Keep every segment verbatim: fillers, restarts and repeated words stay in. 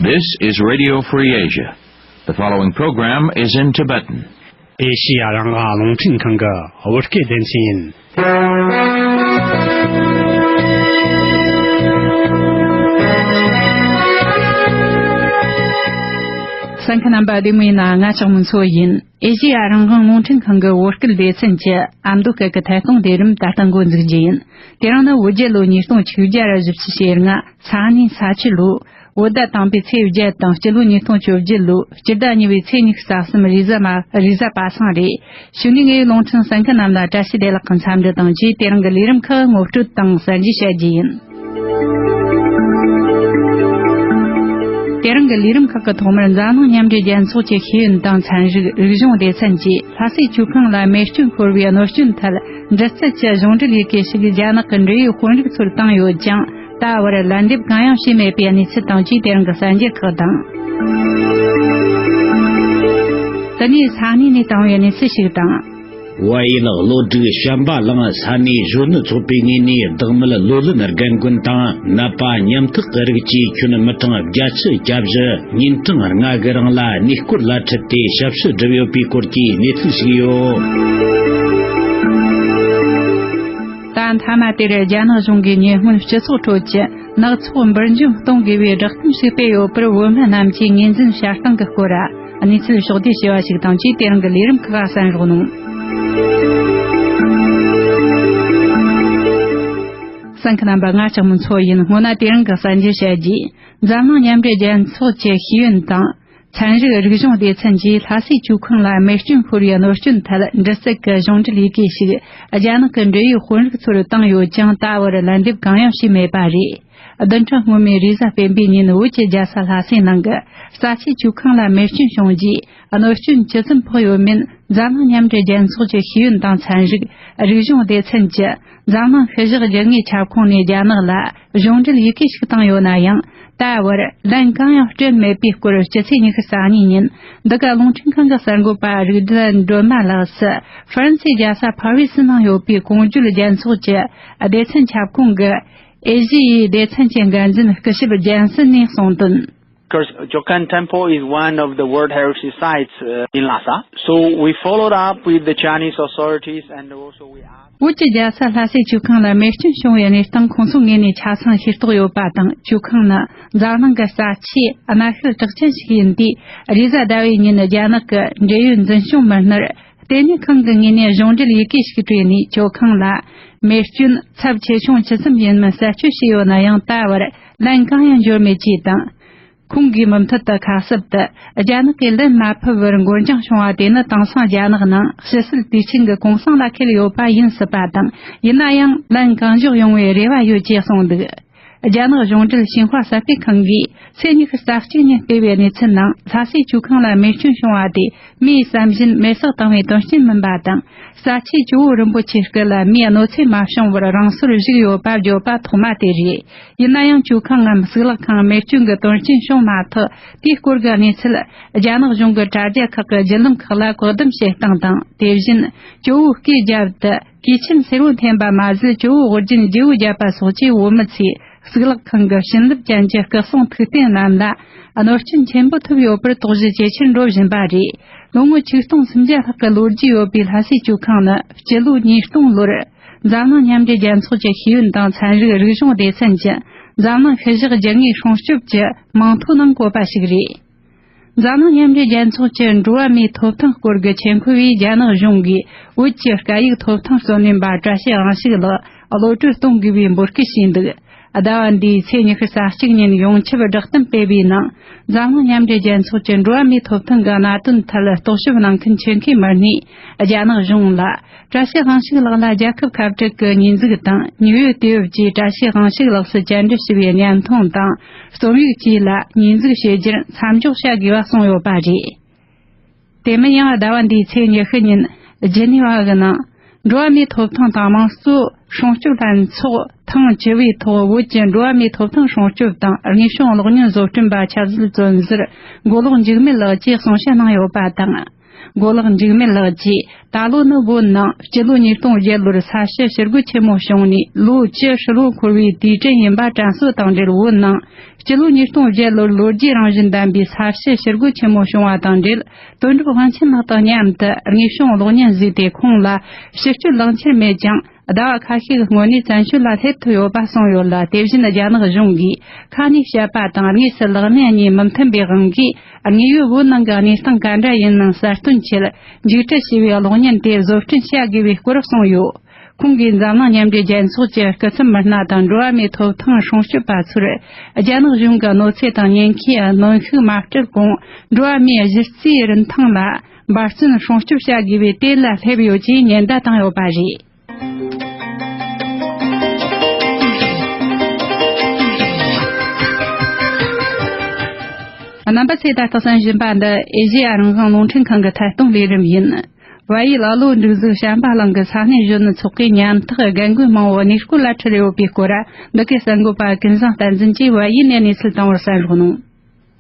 This is Radio Free Asia. The following program is in Tibetan. ཨེ་ཤི་ཡ་རང་དབང་རླུང་འཕྲིན་ཁང་གི་བོད་སྐད་སྡེ་ཚན་ཡིན། གསན་མཁན་རྣམ་པ་བདེ་མོ་ཡིན་ན། ང་ལྕགས་མོ་མཚོ་ཡིན། ཨེ་ཤི་ཡ་རང་དབང་རླུང་འཕྲིན་ཁང་གི་བོད་སྐད་སྡེ་ཚན་གྱི་ཨ་མདོ་སྐད་ཀྱི་ཐད་གཏོང་སྡེ་རིམ་ད་ལྟ་འགོ་འཛུགས་རྒྱུ་ཡིན། དེ་རིང་ནི་བོད་རྒྱལ་ལོ་ཉིས་སྟོང་ཆིག་བརྒྱ་བཞི་བཅུ་ཞེ་ལྔ། ས་གནས་ས་ཆུ་ལོ། བོད་ཟླ་དང་པོའི་ཚེས་བརྒྱད་དང་། སྤྱི་ལོ་ཉིས་སྟོང་བཅོ་བརྒྱད་ལོའི་སྤྱི་ཟླ་གཉིས་པའི་ཚེས་ཉི་ཤུ་རྩ་གསུམ། རེས་གཟའ་མ་རེས་གཟའ་པ་སངས་རེད། གཞུག་ནས་ངའི་རླུང་འཕྲིན་གསན་མཁན་རྣམས་ལ་བཀྲ་ཤིས་བདེ་ལེགས་ཀྱི་འཚམས་འདྲི་དང་བཅས། དེ་རིང་གི་ལས་རིམ་ཁག་ངོ་སྤྲོད་དང་གསར་འགྱུར་བཤད་རྒྱུ་ཡིན། དེ་རིང་གི་ལས་རིམ་ཁག་གི་ཐོག་མར་འཛམ་གླིང་མཉམ་འབྲེལ་རྒྱལ་ཚོགས་ཀྱི་ཤེས་ཡོན་དང་ཚན་རིག་རིག་གཞུང་སྡེ་ཚན་གྱིས་ལྷ་སའི་ཆུ་ཁང་ལ་མེ་སྐྱོན་ཤོར་བའི་གནོད་སྐྱོན་ཐད་འདྲི་རྩད་ཀྱི་གཞུང་འབྲེལ་ཡི་གེ་ཞིག་རྒྱ་ནག་གི་འབྲེལ་ཡོད་དཔོན་རིགས་ཚོར་བཏང་ཡོད་ཀྱང་། ད་བར་ལན་འདེབས་གང་ཡང་བྱས་མེད་པའི་གནས་ཚུལ་དང་བཅས། དེ་རིང་གི་གསར་འགྱུར་ཁག་དང་། དེ་ནས་ས་གནས་ནས་བཏང་བའི་གནས་ཚུལ་ཞིག་དང་། བལ་ཡུལ་བློ་སྒྲིག་བྱམས་པ་གླིང་ས་གནས་གཞོན་ནུ་ཚོགས་པའི་ངོས་ནས་བདག་མེད་བློ་ལྡན་རྒན་རྒོན་དང་ནད་པ་ཉམ་ཐག་གི་རིགས་བཅས་ཁྱོན་མི་གྲངས་བརྒྱད་ཅུ་གྱ་བཞི། ཉིན་གྲངས་ལྔ་གི་རིང་ལ་གནས་སྐོར་ལ་ཁྲིད་དེ་ཞབས་ཞུ་བསྒྲུབས་ཡོད་པའི་སྐོར་གྱི་གནས་ཚུལ་ཞིག་ཡོད། ད་མཐའ་མ་དེར་རྒྱ་ནག་གཞུང་གིས་ཉེ་སྔོན་སྤྱི་ཚོགས་ཁྲོད་ཀྱི་ནག་ཚོགས་འབུར་འཇོམས་གཏོང་དགོས་པའི་བསྒྲགས་གཏམ་ཞིག་སྤེལ་ཡོད་པར། བོད་མི་རྣམས་ཀྱིས་ངོས་འཛིན་བྱ་སྟངས་ཀྱི་སྐོར་གནས་ཚུལ་ཕྱོགས་བསྡུས་བྱས་པ་ཞིག་དང་བཅས། དེ་རིང་གི་ལས་རིམ་ཁག་གསན་རོགས་གནང་། གསན་མཁན་རྣམ་པ། ང་ལྕགས་མོ་མཚོ་ཡིན། སྔོན་ན་དེ་རིང་གི་གསར་འགྱུར་བཤད་རྒྱུ། འཛམ་གླིང་མཉམ་འབྲེལ་རྒྱལ་ཚོགས་ཀྱི་ཤེས་ཡོན་དང་ཚན་རིག་རིག་གཞུང་སྡེ་ཚན་གྱིས་ལྷ་སའི་ཆུ་ཁང་ལ་མེ་སྐྱོན་ཤོར་བའི་གནོད་སྐྱོན་ཐད་འདྲི་རྩད་ཀྱི་གཞུང་འབྲེལ་ཡི་གེ་ཞིག་རྒྱ་ནག་གི་འབྲེལ་ཡོད་དཔོན་རིགས་ཚོར་བཏང་ཡོད་ཀྱང་། ད་བར་ལན་འདེབས་གང་ཡང་བྱས་མེད་པ་རེད། བདུན་ཕྲག་སྔོན་མའི་རེས་གཟའ་སྤེན་པའི་ཉིན་བོད་ཀྱི་རྒྱལ་ས་ལྷ་སའི་ནང་གི་ས་ཆའི་ཆུ་ཁང་ལ་མེ་སྐྱོན་བྱུང་རྗེས། གནོད་སྐྱོན་ཇི་ཙམ་ཕོག་ཡོད་མེད་འཛམ་གླིང་མཉམ་འབྲེལ་རྒྱལ་ཚོགས་ཀྱི་ཤེས་ཡོན་དང་ཚན་རིག་རིག་གཞུང་སྡེ་ཚན་གྱི་འཛམ་གླིང་ཤུལ་བཞག་རྒྱུ་དངོས་ཁྱབ་ཁོངས་ནས་རྒྱ་ནག་ལ་གཞུང་འབྲེལ་ཡི་གེ་ཞིག་བཏང་ཡོད་ན་ཡང་། ད་བར་ལན་གང་ཡང་སྤྲད་མེད་པའི་སྐོར། སྤྱི་ཚེས་ཉི་ཤུ་རྩ་གཉིས་ཉིན་འདི་ག་རླུང་འཕྲིན་ཁང་གི་གསར་འགོད་པ་རིག་ལྡན་སྒྲོལ་མ་ལགས་སུ་ཧྥ་རན་སིའི་རྒྱལ་ས་ཕ་རི་སི་ནང་ཡོད་པའི་གོང་བརྗོད་རྒྱལ་ཚོགས་ཀྱི་སྡེ་ཚན་ཁྱབ་ཁོངས་ཀྱི་ཨེ་ཤི་ཡའི་སྡེ་ཚན་གྱི་འགན་འཛིན་སྐུ་ཞབས་ཇན་སན་ནས་གསུངས་དོན། Of course, Jokang Temple is one of the World Heritage Sites uh, in Lhasa. So we followed up with the Chinese authorities and also we asked. བོད་ཀྱི་རྒྱལ་ས་ལྷ་སའི་ཆུ་ཁང་ལ་མེ་སྐྱོན་བྱུང་བའི་གནས་སྟངས་ཁོང་ཚོའི་ངོས་ནས་ཆ་ཚང་ཤེས་རྟོགས་ཡོད་པ་དང་། ཆུ་ཁང་ནི་འཛམ་གླིང་གི་རྩ་ཆེའི་གནའ་ཤུལ་གྲགས་ཅན་ཞིག་ཡིན་དུས། རེས་གཟའ་ཟླ་བའི་ཉིན་རྒྱ་ནག་གི་འབྲེལ་ཡོད་འཛིན་སྐྱོང་མི་སྣར་ལྟེ་གནས་ཁང་གི་ངོས་ནས་གཞུང་འབྲེལ་ཡི་གེ་ཞིག་སྤྲད་ནས། ཆུ་ཁང་ལ་མེ་སྐྱོན་ཚབས་ཆེ་ཆུང་ཇི་ཙམ་ཡིན་མིན་གསལ་སྤྱོད་བྱས་ཡོད་ན་ཡང་། ད་བར་ལན་གང་ཡང་འབྱོར་མེད་ཅེས་དང་། ཁོང་གིས་མུ་མཐུད་དུ་ཁ་གསབ་ཏུ། རྒྱ་ནག་གིས་ལན་མ་ཕུལ་བར་འགོར་འགྱངས་བྱུང་བ་དེ་ནི་དེང་སང་རྒྱ་ནག་ནང་ཕྱི་སྲིད་དུས་ཆེན་གྱི་གུང་སེང་ལ་འཁེལ་ཡོད་པ་ཡིན་སྲིད་པ་དང་། ཡིན་ན་ཡང་ལན་གང་མགྱོགས་ཡོང་བའི་རེ་བ་ཡོད་ཅེས་གསུངས་འདུག་རྒྱ་ནག་གཞུང་འབྲེལ་ཤིན་ཧྭ་གསར་སྤེལ་ཁང་གིས་ཚེས་ཉི་ཤུ་རྩ་གཅིག་ཉིན་སྤེལ་བའི་གནས་ཚུལ་ནང་། ལྷ་སའི་ཆུ་ཁང་ལ་མེ་སྐྱོན་བྱུང་བ་དེ་མིའི་བསམ་བཞིན་མེ་སྲེག་བཏང་བའི་དོན་རྐྱེན་མིན་པ་དང་། ས་ཆའི་ཇོ་བོ་རིན་པོ་ཆེའི་སྐུ་ལ་མིའི་གནོད་འཚེ་མ་བྱུང་བར་རང་སོར་བཞུགས་ཡོད་པ་བརྗོད་པ་ཐོག་མ་དེ་རེད། ཡིན་ན་ཡང་། ཆུ་ཁང་ངམ་གཙུག་ལག་ཁང་མེ་སྐྱོན་གྱི་དོན་རྐྱེན་བྱུང་མ་ཐག་དེའི་སྐོར་གྱི་གནས་ཚུལ་རྒྱ་ནག་གཞུང་གི་དྲ་རྒྱ་ཁག་གི་བརྒྱུད་ལམ་ཁག་ལ་བཀག་སྡོམ་བྱེད་སྟངས་དང་། དེ་བཞིན་ཇོ་བོའི་སྐུའི་རྒྱབ་ཏུ་གོས་ཆེན་སེར་བོ་འཐེན་པ་མ་ཟད། ཇོ་བོའི་དབུ་རྒྱན་བརྗེ་བོ་བརྒྱབ་པ་སོགས་ཀྱིས། བོད་མི་ཚོས་གཙུག་ལག་ཁང་གི་བྱིན་རླབས་ཅན་གྱི་སྐུ་གསུང་ཐུགས་རྟེན་རྣམས་ལ་གནོད་སྐྱོན་ཆེན་པོ་ཐེབས་ཡོད་པར་དོགས་གཞི་ཇེ་ཆེར་འགྲོ་བཞིན་པ་རེད། ལོ་ངོ་ཆིག་སྟོང་སུམ་བརྒྱ་ལྷག་གི་ལོ་རྒྱུས་ཡོད་པའི་ལྷ་སའི་ཆུ་ཁང་ནི། སྤྱི་ལོ་ཉིས་སྟོང་ལོར་འཛམ་གླིང་མཉམ་འབྲེལ་རྒྱལ་ཚོགས་ཀྱི་ཤེས་ཡོན་དང་ཚན་རིག་རིག་གཞུང་སྡེ་ཚན་གྱི་འཛམ་གླིང་ཤུལ་བཞག་རྒྱུ་དངོས་སྲུང་སྐྱོབ་ཀྱི་མིང་ཐོ་ནང་བཀོད་པ་ཞིག་རེད། འཛམ་གླིང་མཉམ་འབྲེལ་རྒྱལ་ཚོགས་ཀྱི་འགྲོ་བ་མིའི་ཐོབ་ཐང་སྐོར་གྱི་ཆེད་འཁོད་པས། རྒྱ་ནག་གཞུང་གིས་བོད་ཀྱི་སྐད་ཡིག་ཐོབ་ཐང་རྩོད་ལེན་པ་བཀྲ་ཤིས་དབང་ཕྱུག་ལགས་གློད་གྲོལ་གཏོང་དགོས་པའི་འབོད་སྐུལ་བྱས་འདུག་ཟླ་བ་འདིའི་ཚེས་ཉི་ཤུ་རྩ་གཅིག་ཉིན་ཡོངས་ཁྱབ་བསྒྲགས་གཏམ་སྤེལ་བའི་ནང་། འཛམ་གླིང་མཉམ་འབྲེལ་རྒྱལ་ཚོགས་ཀྱི་འགྲོ་བ་མིའི་ཐོབ་ཐང་གི་གནད་དོན་ཐད་རྟོག་ཞིབ་གནང་མཁན་ཆེད་མཁས་མི་སྣས། རྒྱ་ནག་གཞུང་ལ་བཀྲ་ཤིས་དབང་ཕྱུག་ལགས་ལ་རྒྱལ་ཁབ་ཁ་བྲལ་གྱི་ཉེས་འཛུགས་དང་། ཉེ་བའི་དུས་བབ་ཀྱིས་བཀྲ་ཤིས་དབང་ཕྱུག་ལགས་སུ་བཅར་འདྲི་ཞུ་བའི་བརྙན་ཐུང་དང་རྩོམ་ཡིག་བཅས་ལ་ཉེས་འཛུགས་བྱེད་རྒྱུར་མཚམས་འཇོག་བྱ་དགོས་པ་གསུངས་ཡོད་པ་རེད། དེ་མིན་ཡང་། ཟླ་བ་འདིའི་ཚེས་ཉི་ཤུ་ཉིན་ཇི་ནི་ཝ་གི་ནང་འགྲོ་བ་མིའི་ཐོབ་ཐང་དང་དམངས་གཙོ་སྲུང་སྐྱོབ་ལྷན་ཚོགས་ཐེངས་བཅུ་བའི་ཐོག་བོད་ཀྱི་འགྲོ་བ་མིའི་ཐོབ་ཐང་སྲུང་སྐྱོབ་དང་། དངོས་བྱུང་གློག་བརྙན་བཟོ་སྐྲུན་པ་ཆབ་སྲིད་བཙོན་ཟུར་མགོ་ལོག་འཇིགས་མེད་ལགས་ཀྱིས་གསུང་བཤད་གནང་ཡོད་པ་དང་། མགོ་ལག་འཇིགས་མེད་ལགས་ཀྱིས། ད་ལོ་ནི་བོད་ནང་སྤྱི་ལོ་ཉིས་སྟོང་བརྒྱད་ལོར་ས་བྱི་ཞི་རྒོལ་ཆེན་མོ་བྱུང་ནས་ལོ་བཅུ་ཧྲིལ་བོ་འཁོར་བའི་དུས་དྲན་ཡིན་པ་དྲན་གསོ་དང་འབྲེལ། བོད་ནང་སྤྱི་ལོ་ཉིས་སྟོང་བརྒྱད་ལོར་ལོ་རྒྱུས་རང་བཞིན་ལྡན་པའི་ས་བྱི་ཞི་རྒོལ་ཆེན་མོ་བྱུང་བ་དང་འབྲེལ། དོན་གྲུབ་དབང་ཆེན་ལགས་དང་མཉམ་དུ་དངོས་བྱུང་གློག་བརྙན་བཟོས་ཏེ། ཁོང་ལ་ཕྱི་སྐྱོད་ལག་འཁྱེར་མེད་ཀྱང་། ཟླ་བ་ཁ་ཤས་ཀྱི་སྔོན་ནས་བཙན་བྱོལ་ལ་སླེབས་ཐུབ་ཡོད་པ་གསུངས་ཡོད་ལ། དེ་བཞིན་རྒྱ་ནག་གཞུང་གིས་ཁ་ནས་བཤད་པ་དང་དངོས་སུ་ལག་ལེན་གཉིས་མི་མཐུན་པའི་དབང་གིས། དངོས་ཡོད་བོད་ནང་གི་གནས་སྟངས་ག་འདྲ་ཡིན་ནང་གསལ་སྟོན་ཆེད་མཇུག་འཕྲད་བྱས་པའི་གློག་བརྙན་དེ་བཟོ་སྐྲུན་བྱ་དགོས་པའི་སྐོར་གསུངས་ཡོད། ཁོང་གིས་འཛམ་གླིང་མཉམ་འབྲེལ་རྒྱལ་ཚོགས་ཀྱི་སྐུ་ཚབ་མི་སྣ་དང་འགྲོ་བ་མིའི་ཐོབ་ཐང་སྲུང་སྐྱོབ་པ་ཚོར། རྒྱ་ནག་གཞུང་གི་གནོད་འཚེ་དང་ཉེན་ཁའི་གནོན་ཤུགས་མ་སྤྲད་གོང་། འགྲོ་བ་མིའི་གཞི་རྩའི་རིན་ཐང་ལ་འབད་བརྩོན་སྲུང་སྐྱོབ་བྱ་དགོས་པའི་དེ་ལ་སླེབས་ཡོད་ཅེས་ཉེན་བརྡ་བཏང་ཡོད་པ་རེད། རྣམ་པ་ཚོས་ད་ལྟ་གསན་བཞིན་པ་འདི་ཨེ་ཤེ་ཡ་རང་དབང་རླུང་འཕྲིན་ཁང་གི་ཐད་གཏོང་ལས་རིམ་ཡིན། བལ་ཡུལ་གློ་སྒྲིག་གཟུགས་བྱམས་པ་གླིང་གི་ས་གནས་གཞོན་ནུ་ཚོགས་པའི་ཉམ་ཐག་རྒན་རྒོན་མང་བོ་གནས་སྐོར་ལ་ཁྲིད་ཡོད་པའི་སྐོར། འདི་གའི་གསར་འགོད་པ་ཀུན་བཟང་བསྟན་འཛིན་གྱིས་བལ་ཡུལ་ནས་གནས་ཚུལ་བཏང་བར་གསན་རོགས་གནང་།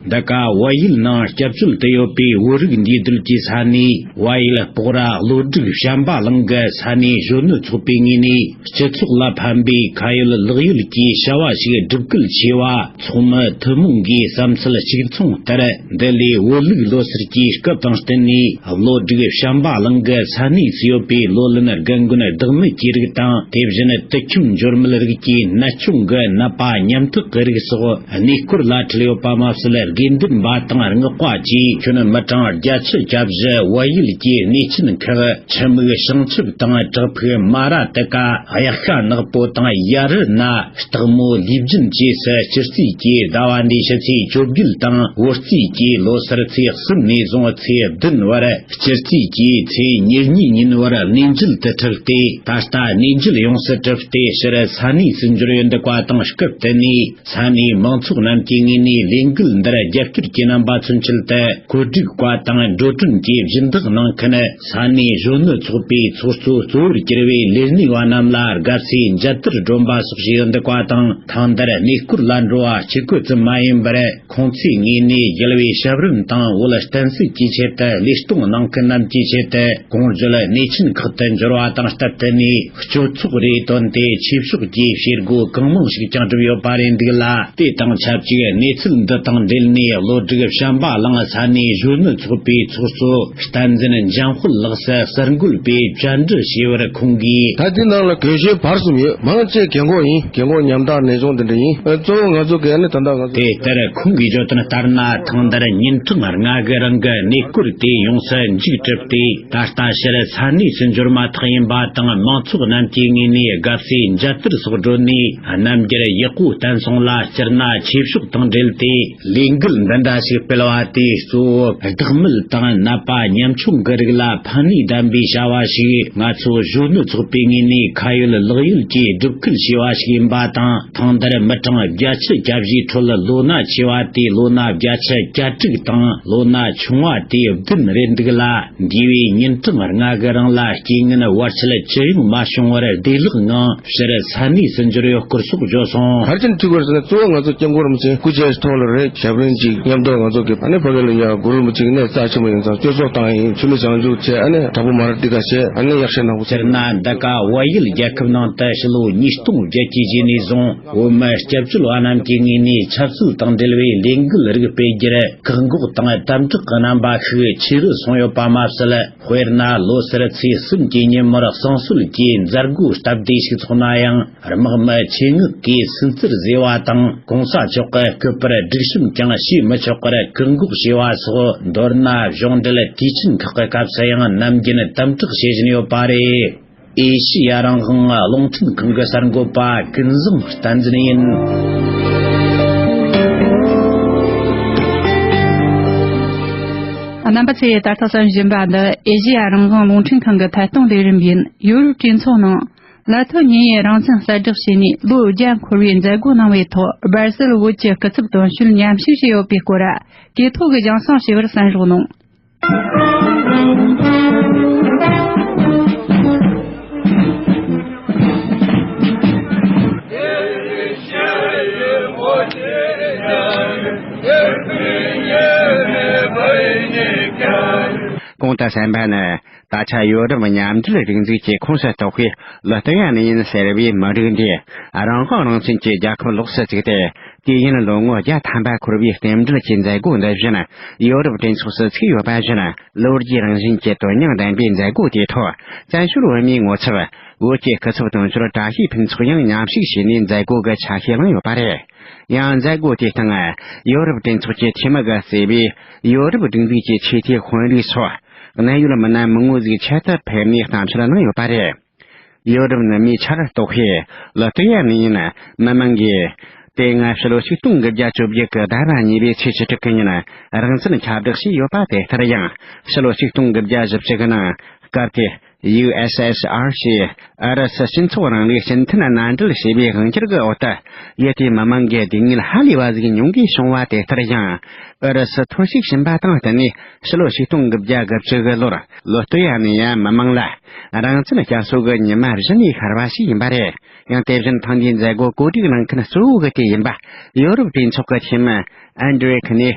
འདི་ག་བལ་ཡུལ་ནང་སྐྱབས་བཅོལ་དུ་ཡོད་པའི་བོད་རིགས་འདུས་སྡོད་ཀྱི་ས་གནས་བལ་ཡུལ་སྤོག་ར་གློ་སྒྲིག་བྱམས་པ་གླིང་གི་ས་གནས་གཞོན་ནུ་ཚོགས་པའི་ངོས་ནས། སྤྱི་ཚོགས་ལ་ཕན་པའི་ཁ་ཡོད་ལག་ཡོད་ཀྱི་བྱ་བ་ཞིག་སྒྲུབ་སྐུལ་བྱས་པ། ཚོགས་མི་ཐུན་མོང་གི་བསམ་ཚུལ་གཅིག་མཚུངས་ལྟར། འདི་ལོའི་བོད་ལུགས་ལོ་སར་གྱི་སྐབས་དང་བསྟུན་ནས། གློ་སྒྲིག་བྱམས་པ་གླིང་གི་ས་གནས་སུ་ཡོད་པའི་ལོ་ལོན་རྒན་རྒོན་བདག་མེད་ཀྱི་རིགས་དང་། དེ་བཞིན་དུད་ཁྱིམ་འབྱོར་མེད་རིགས་ཀྱི་ནད་གཅོང་གི་ནད་པ་ཉམ་ཐག་གི་རིགས་སོགས་གནས་སྐོར་ལ་ཁྲིད་ཡོད་པ་མ་ཟད། དགེ་འདུན་པ་དང་སྔགས་པ་བཅས་ཁྱོན་མི་གྲངས་བརྒྱད་ཅུ་གྱ་བཞི་བལ་ཡུལ་གྱི་གནས་ཆེན་ཁག་ཆུ་མིག་བྱང་ཆུབ་དང་བྲག་ཕུག་མ་ར་ཏི་ཀ། གཡག་ཤ་ནག་པོ་དང་ཡ་རི་ན། སྟག་མོ་ལུས་སྦྱིན་བཅས་སུ་སྤྱི་རྩིས་ཀྱི་ཟླ་བ་འདིའི་ཕྱི་ཚེས་བཅོ་བརྒྱད་དང་། བོད་རྩིས་ཀྱི་ལོ་སར་ཚེས་གསུམ་ནས་བཟུང་ཚེས་བདུན་བར། སྤྱི་རྩིས་ཀྱི་ཚེས་ཉེར་གཉིས་ཉིན་བར་གནས་མཇལ་དུ་ཁྲིད་དེ། ད་ལྟ་གནས་མཇལ་ཡོངས་སུ་གྲུབ་སྟེ་ཕྱིར་ས་གནས་སུ་འབྱོར་ཡོད་འདུག་པ་དང་། སྐབས་དེ་ནས་ས་གནས་མང་ཚོགས་རྣམས་ཀྱི་ངོས་ནས་ལས་འགུལ་འདིར་རྒྱབ་སྐྱོར་གྱི་རྣམ་པ་མཚོན་ཆེད་དུ། བཀོད་སྒྲིག་པ་དང་འགྲོ་གྲོན་གྱི་སྦྱིན་བདག་གནང་མཁན། ས་གནས་གཞོན་ནུ་ཚོགས་པའི་ཚོགས་གཙོ་གཙོ་བོར་གྱུར་བའི་ལས་སྣེ་བ་རྣམས་ལ་དགའ་བསུའི་མཇལ་དར་སྒྲོན་པ་སོགས་བྱས་ཡོད་འདུག་པ་དང་། ཐེངས་འདིར་གནས་སྐོར་ལ་འགྲོ་བ་གཅིག་པུ་ཙམ་མ་ཡིན་པར། ཁོང་ཚོའི་ངོས་ནས་རྒྱལ་བའི་ཞབས་རིམ་དང་། བོད་བསྟན་སྲིད་ཀྱི་ཆེད་དུ་ལས་གཏོང་གནང་མཁན་རྣམས་ཀྱི་ཆེད་དུ། གོང་བརྗོད་གནས་ཆེན་ཁག་ཏུ་འབྱོར་བ་དང་སྟབས་བསྟུན་ནས། སྤྱི་ཚོགས་རེ་བཏོན་ཏེ་ཆོས་ཕྱོགས་ཀྱི་བྱེད་སྒོ་གང་མང་ཞིག་ཀྱང་བསྒྲུབས་ཡོད་པ་རེད་འདུག་ལ། དེ་དང་ཆབས་ཅིག་གནས་ཚུལ་འདི་དང་འབྲེལ་ནས། གློ་སྒྲིག་བྱམས་པ་གླིང་ས་གནས་གཞོན་ནུ་ཚོགས་པའི་ཚོགས་གཙོ་བསྟན་འཛིན་འཇམ་དཔལ་ལགས་སུ་གསར་འགོད་པས་བཅར་འདྲི་བྱས་པར། ཁོང་གིས། ད་ལྟའི་ནང་ལ་དགོན་གཞི་བར་གསུམ་ཡོད། མང་ཆེ་རྒན་གོག་ཡིན། རྒན་གོག་ཉམ་ཐག་ནད་གཅོང་དེ་འདྲ་ཡིན། ཨ། གཙོ་བོ་ང་ཚོ་གི་ཨ་ནི་ད་ལྟ་ང་ཚོ། དེ་ལྟར་ཁོང་གིས་བརྗོད་དོན་ལྟར་ན། ཐེངས་འདིར་ཉིན་གྲངས་ལྔ་གི་རིང་གི་གནས་སྐོར་དེ་ཡོངས་སུ་མཇུག་གྲུབ་སྟེ། ད་ལྟ་ཕྱིར་ས་གནས་སུ་འབྱོར་མ་ཐག་ཡིན་པ་དང་། མང་ཚོགས་རྣམས་ཀྱི་ངོས་ནས་དགའ་བསུའི་མཇལ་དར་སོགས་བསྒྲོན་ནས། རྣམ་རྒྱལ་ཡག་པོ་བསྟན་སོང་ལ། སྤྱིར་ན་ཆོས་ཕྱོགས་དང་འབྲེལ་ཏེ་ལས་འགུལ་འདི་འདྲ་ཞིག་སྤེལ་བ་དེ། གཙོ་བོ་བདག་མེད་དང་ནད་པ་ཉམ་ཆུང་གི་རིགས་ལ་ཕན་ནུས་ལྡན་པའི་བྱ་བ་ཞིག་ང་ཚོ་གཞོན་ནུ་ཚོགས་པའི་ངོས་ནས་ཁ་ཡོད་ལག་ཡོད་ཀྱིས་སྒྲུབ་སྐུལ་བྱས་པ་ཞིག་ཡིན་པ་དང་། ཐེངས་འདིར་མི་གྲངས་བརྒྱད་ཅུ་གྱ་བཞིའི་ཁྲོད། ལོ་ན་ཆེ་བ་དེ་ལོ་ན་བརྒྱད་ཅུ་གྱ་དྲུག་དང་། ལོ་ན་ཆུང་བ་དེ་བདུན་རེད་འདུག་ལ། འདས་པའི་ཉིན་གྲངས་ལྔ་གི་རིང་ལ་རྐྱེན་ངན་བར་ཆད་ཅི་ཡང་མ་བྱུང་བར། བདེ་བླག་ངང་ཕྱིར་ས་གནས་སུ་འབྱོར་ཡོད་སྐོར་སོགས་བརྗོད་སོང་། ག་རེ་བྱས་ནས་ཁྲིད་དགོས་རེད་ཟེར་ན། གཙོ་བོ་ང་ཚོ་སྐྱབས་མགོན་རིན་པོ་ཆེ་སྐུ་ཕྱྭའི་ཐོག་ལ་རེད། ཞབས་རིམ་གཅིག་མཉམ་དུ་ང་ཚོ་གི་ཨ་ནི་ཕ་གི་ལ་ཡ་གུ་རུ་རིན་པོ་ཆེ་གི་གནས་རྩ་ཆེན་པོ་ཡིན་ཙང་སྐྱོར་ཚོགས་བཏང་ཡིན། ཆུ་མིག་བྱང་ཆུབ་བྱས། ཨ་ནི་དྲག་པོ་མ་ར་ཏི་ཀ་བྱས། ཨ་ནི་ཡག་ཤོས་ནག་པོ་བྱས། སྤྱིར་ན་འདི་ག་བལ་ཡུལ་རྒྱལ་ཁབ་ནང་དུ་ཕྱི་ལོ་ཉིས་སྟོང་བརྒྱད་ཀྱི་རྗེས་ནས་བཟུང་བོད་མི་སྐྱབས་བཅོལ་བ་རྣམས་ཀྱི་ངོས་ནས་ཆབ་སྲིད་དང་འབྲེལ་བའི་ལས་འགུལ་རིགས་སྤེལ་རྒྱུར་བཀག་འགོག་དང་དམ་དྲག་གི་རྣམ་པ་ཤུགས་ཆེ་རུ་སོང་ཡོད་པ་མ་ཟད། དཔེར་ན། ལོ་སར་ཚེས་གསུམ་གྱི་ཉིན་མོར་བསང་གསོལ་གྱི་མཛད་སྒོ་སྟབས་བདེ་ཞིག་ཚོགས་ན་ཡང་། དམག་མི་ཆེད་མངགས་ཀྱིས་སུན་གཙེར་བཟོས་པ་དང་། གོང་ས་མཆོག་གི་སྐུ་པར་སྒྲིག་གཤོམ་ཀྱང་བྱས་མི་ཆོག་པར་བཀག་འགོག་བྱས་པ་སོགས། མདོར་ན། གཞུང་འབྲེལ་དུས་ཆེན་ཁག་གི་སྐབས་སུ་ཡང་ནམ་རྒྱུན་དམ་དྲག་བྱེད་བཞིན་ཡོད་པ་རེད། ཨེ་ཤི་ཡ་རང་དབང་རླུང་འཕྲིན་ཁང་གི་གསར་འགོད་པ་ཀུན་བཟང་བསྟན་འཛིན་ཡིན། རྣམ་པ་ཚོས་ད་ལྟ་གསན་བཞིན་པ་འདི་ཨེ་ཤི་ཡ་རང་དབང་རླུང་འཕྲིན་ཁང་གི་ཐད་གཏོང་ལས་རིམ་ཡིན། ཡོ་རོབ་གྲོས་ཚོགས་ནང་། ལ་ཐོ་ཉེ་ཡི་རང་བཙན་གསལ་བསྒྲགས་བྱས་ནས་ལོ་བརྒྱ་འཁོར་བའི་མཛད་སྒོ་གནང་བའི་ཐོག་སྦར་སེལ་བོད་ཀྱི་སྐུ་ཚབ་དོན་གཅོད་མཉམ་ཞུགས་བྱས་ཡོད་པའི་སྐོར། གོ་ཐོས་ཀྱིས་སྦྱང་བསྲིང་བྱས་པར་གསན་རོགས་གནང་། གོང་དུ་གསན་པ་ནི། ད་ཆ་ཡོ་རོབ་མཉམ་འབྲེལ་སྒྲིག་འཛུགས་ཀྱི་ཁོངས་སུ་གཏོགས་པའི་ལི་ཐུ་ཡ་ནི་ཡིན་ཟེར་བའི་མི་རིགས་འདིས་རང་དབང་རང་བཙན་གྱི་རྒྱལ་ཁབ་ལོགས་སུ་བཙུགས་ཏེ། དུས་ཡུན་ལོ་ངོ་བརྒྱ་ཐམ་པ་འཁོར་བའི་རྟེན་འབྲེལ་གྱི་མཛད་སྒོ་འདི་བཞིན་ཡོ་རོབ་གྲོས་ཚོགས་སུ་ཚུགས་ཡོད་པ་བཞིན། ལོ་རྒྱུས་རང་བཞིན་གྱི་དོན་སྙིང་ལྡན་པའི་མཛད་སྒོ་དེའི་ཐོག་བཙན་བྱོལ་བོད་མིའི་ངོ་ཚབ། བོད་ཀྱི་སྐུ་ཚབ་དོན་གཅོད་བཀྲ་ཤིས་ཕུན་ཚོགས་ཡང་མཉམ་ཞུགས་བྱས་ནས་མཛད་སྒོ་གི་ཆ་ཤས་བླངས་ཡོད་པ་རེད། ཡང་མཛད་སྒོ་དེའི་སྟེང་ཡོ་རོབ་གྲོས་ཚོགས་ཀྱི་འཐུས་མི་གིས་གཙོས་པའི་ཡོ་རོབ་སྒྲིག་འཛུགས་ཀྱི་ཆེས་མཐོའི་དཔོན་རིགས་ཚོ་གནད་ཡོད་མི་སྣ་མང་པོ་ཟིག་ཆེད་དུ་ཕེབས་ནས་གཏམ་བཤད་གནང་ཡོད་པ་རེད། ཡོ་རོབ་ནུབ་མིའི་ཆར་གཏོགས་པའི་ལི་ཐུ་ཡ་ནི་ཡིན་མི་མང་གིས། དེ་སྔ་ཕྱི་ལོ་ཆིག་སྟོང་དགུ་བརྒྱ་བཅོ་བརྒྱད་ཀྱི་ཟླ་བ་གཉིས་པའི་ཚེས་བཅུ་དྲུག་གི་ཉིན་རང་བཙན་ཁྱབ་བསྒྲགས་བྱས་ཡོད་པ་དེ་ལྟར་ཡང་། ཕྱི་ལོ་ཆིག་སྟོང་དགུ་བརྒྱ་བཞི་བཅུ་གི་ནང་སྐབས་དེའི་ཡུ་ཨེས་ཨེས་ཨར་ཞེས་ཨུ་རུ་སུ་སྤྱི་ཚོགས་རིང་ལུགས་སྤྱི་མཐུན་མནའ་འབྲེལ་ཞེས་པའི་དབང་སྒྱུར་གྱི་འོག་ཏུ་ཡུལ་དེའི་མི་མང་གི་སྡུག་བསྔལ་ཧ་ལས་པ་ཟིག་མྱོང་དགོས་བྱུང་བ་དེ་ལྟར་ཡང་། ཨུ་རུ་སུ་ཐོར་ཞིག་ཕྱིན་པ་དང་བསྟུན་ནས་ཕྱི་ལོ་ཆིག་སྟོང་དགུ་བརྒྱ་དགུ་བཅུ་གི་ལོར་ལི་ཐུ་ཡ་ནི་ཡ་མི་མང་ལ་རང་བཙན་བསྐྱར་གསོ་གི་ཉི་མ་གཞི་ནས་ཤར་བ་ཞིག་ཡིན་པ་རེད། ཡང་དེ་བཞིན་ཐེངས་འདིའི་མཛད་སྒོ་གོ་སྒྲིག་གནང་མཁན་གཙོ་བོ་གི་དེ་ཡིན་པ། ཡོ་རོབ་གྲོས་ཚོགས་ཀྱི་འཐུས་མི་ཨན་ཌྲེ་ཁི་ནི།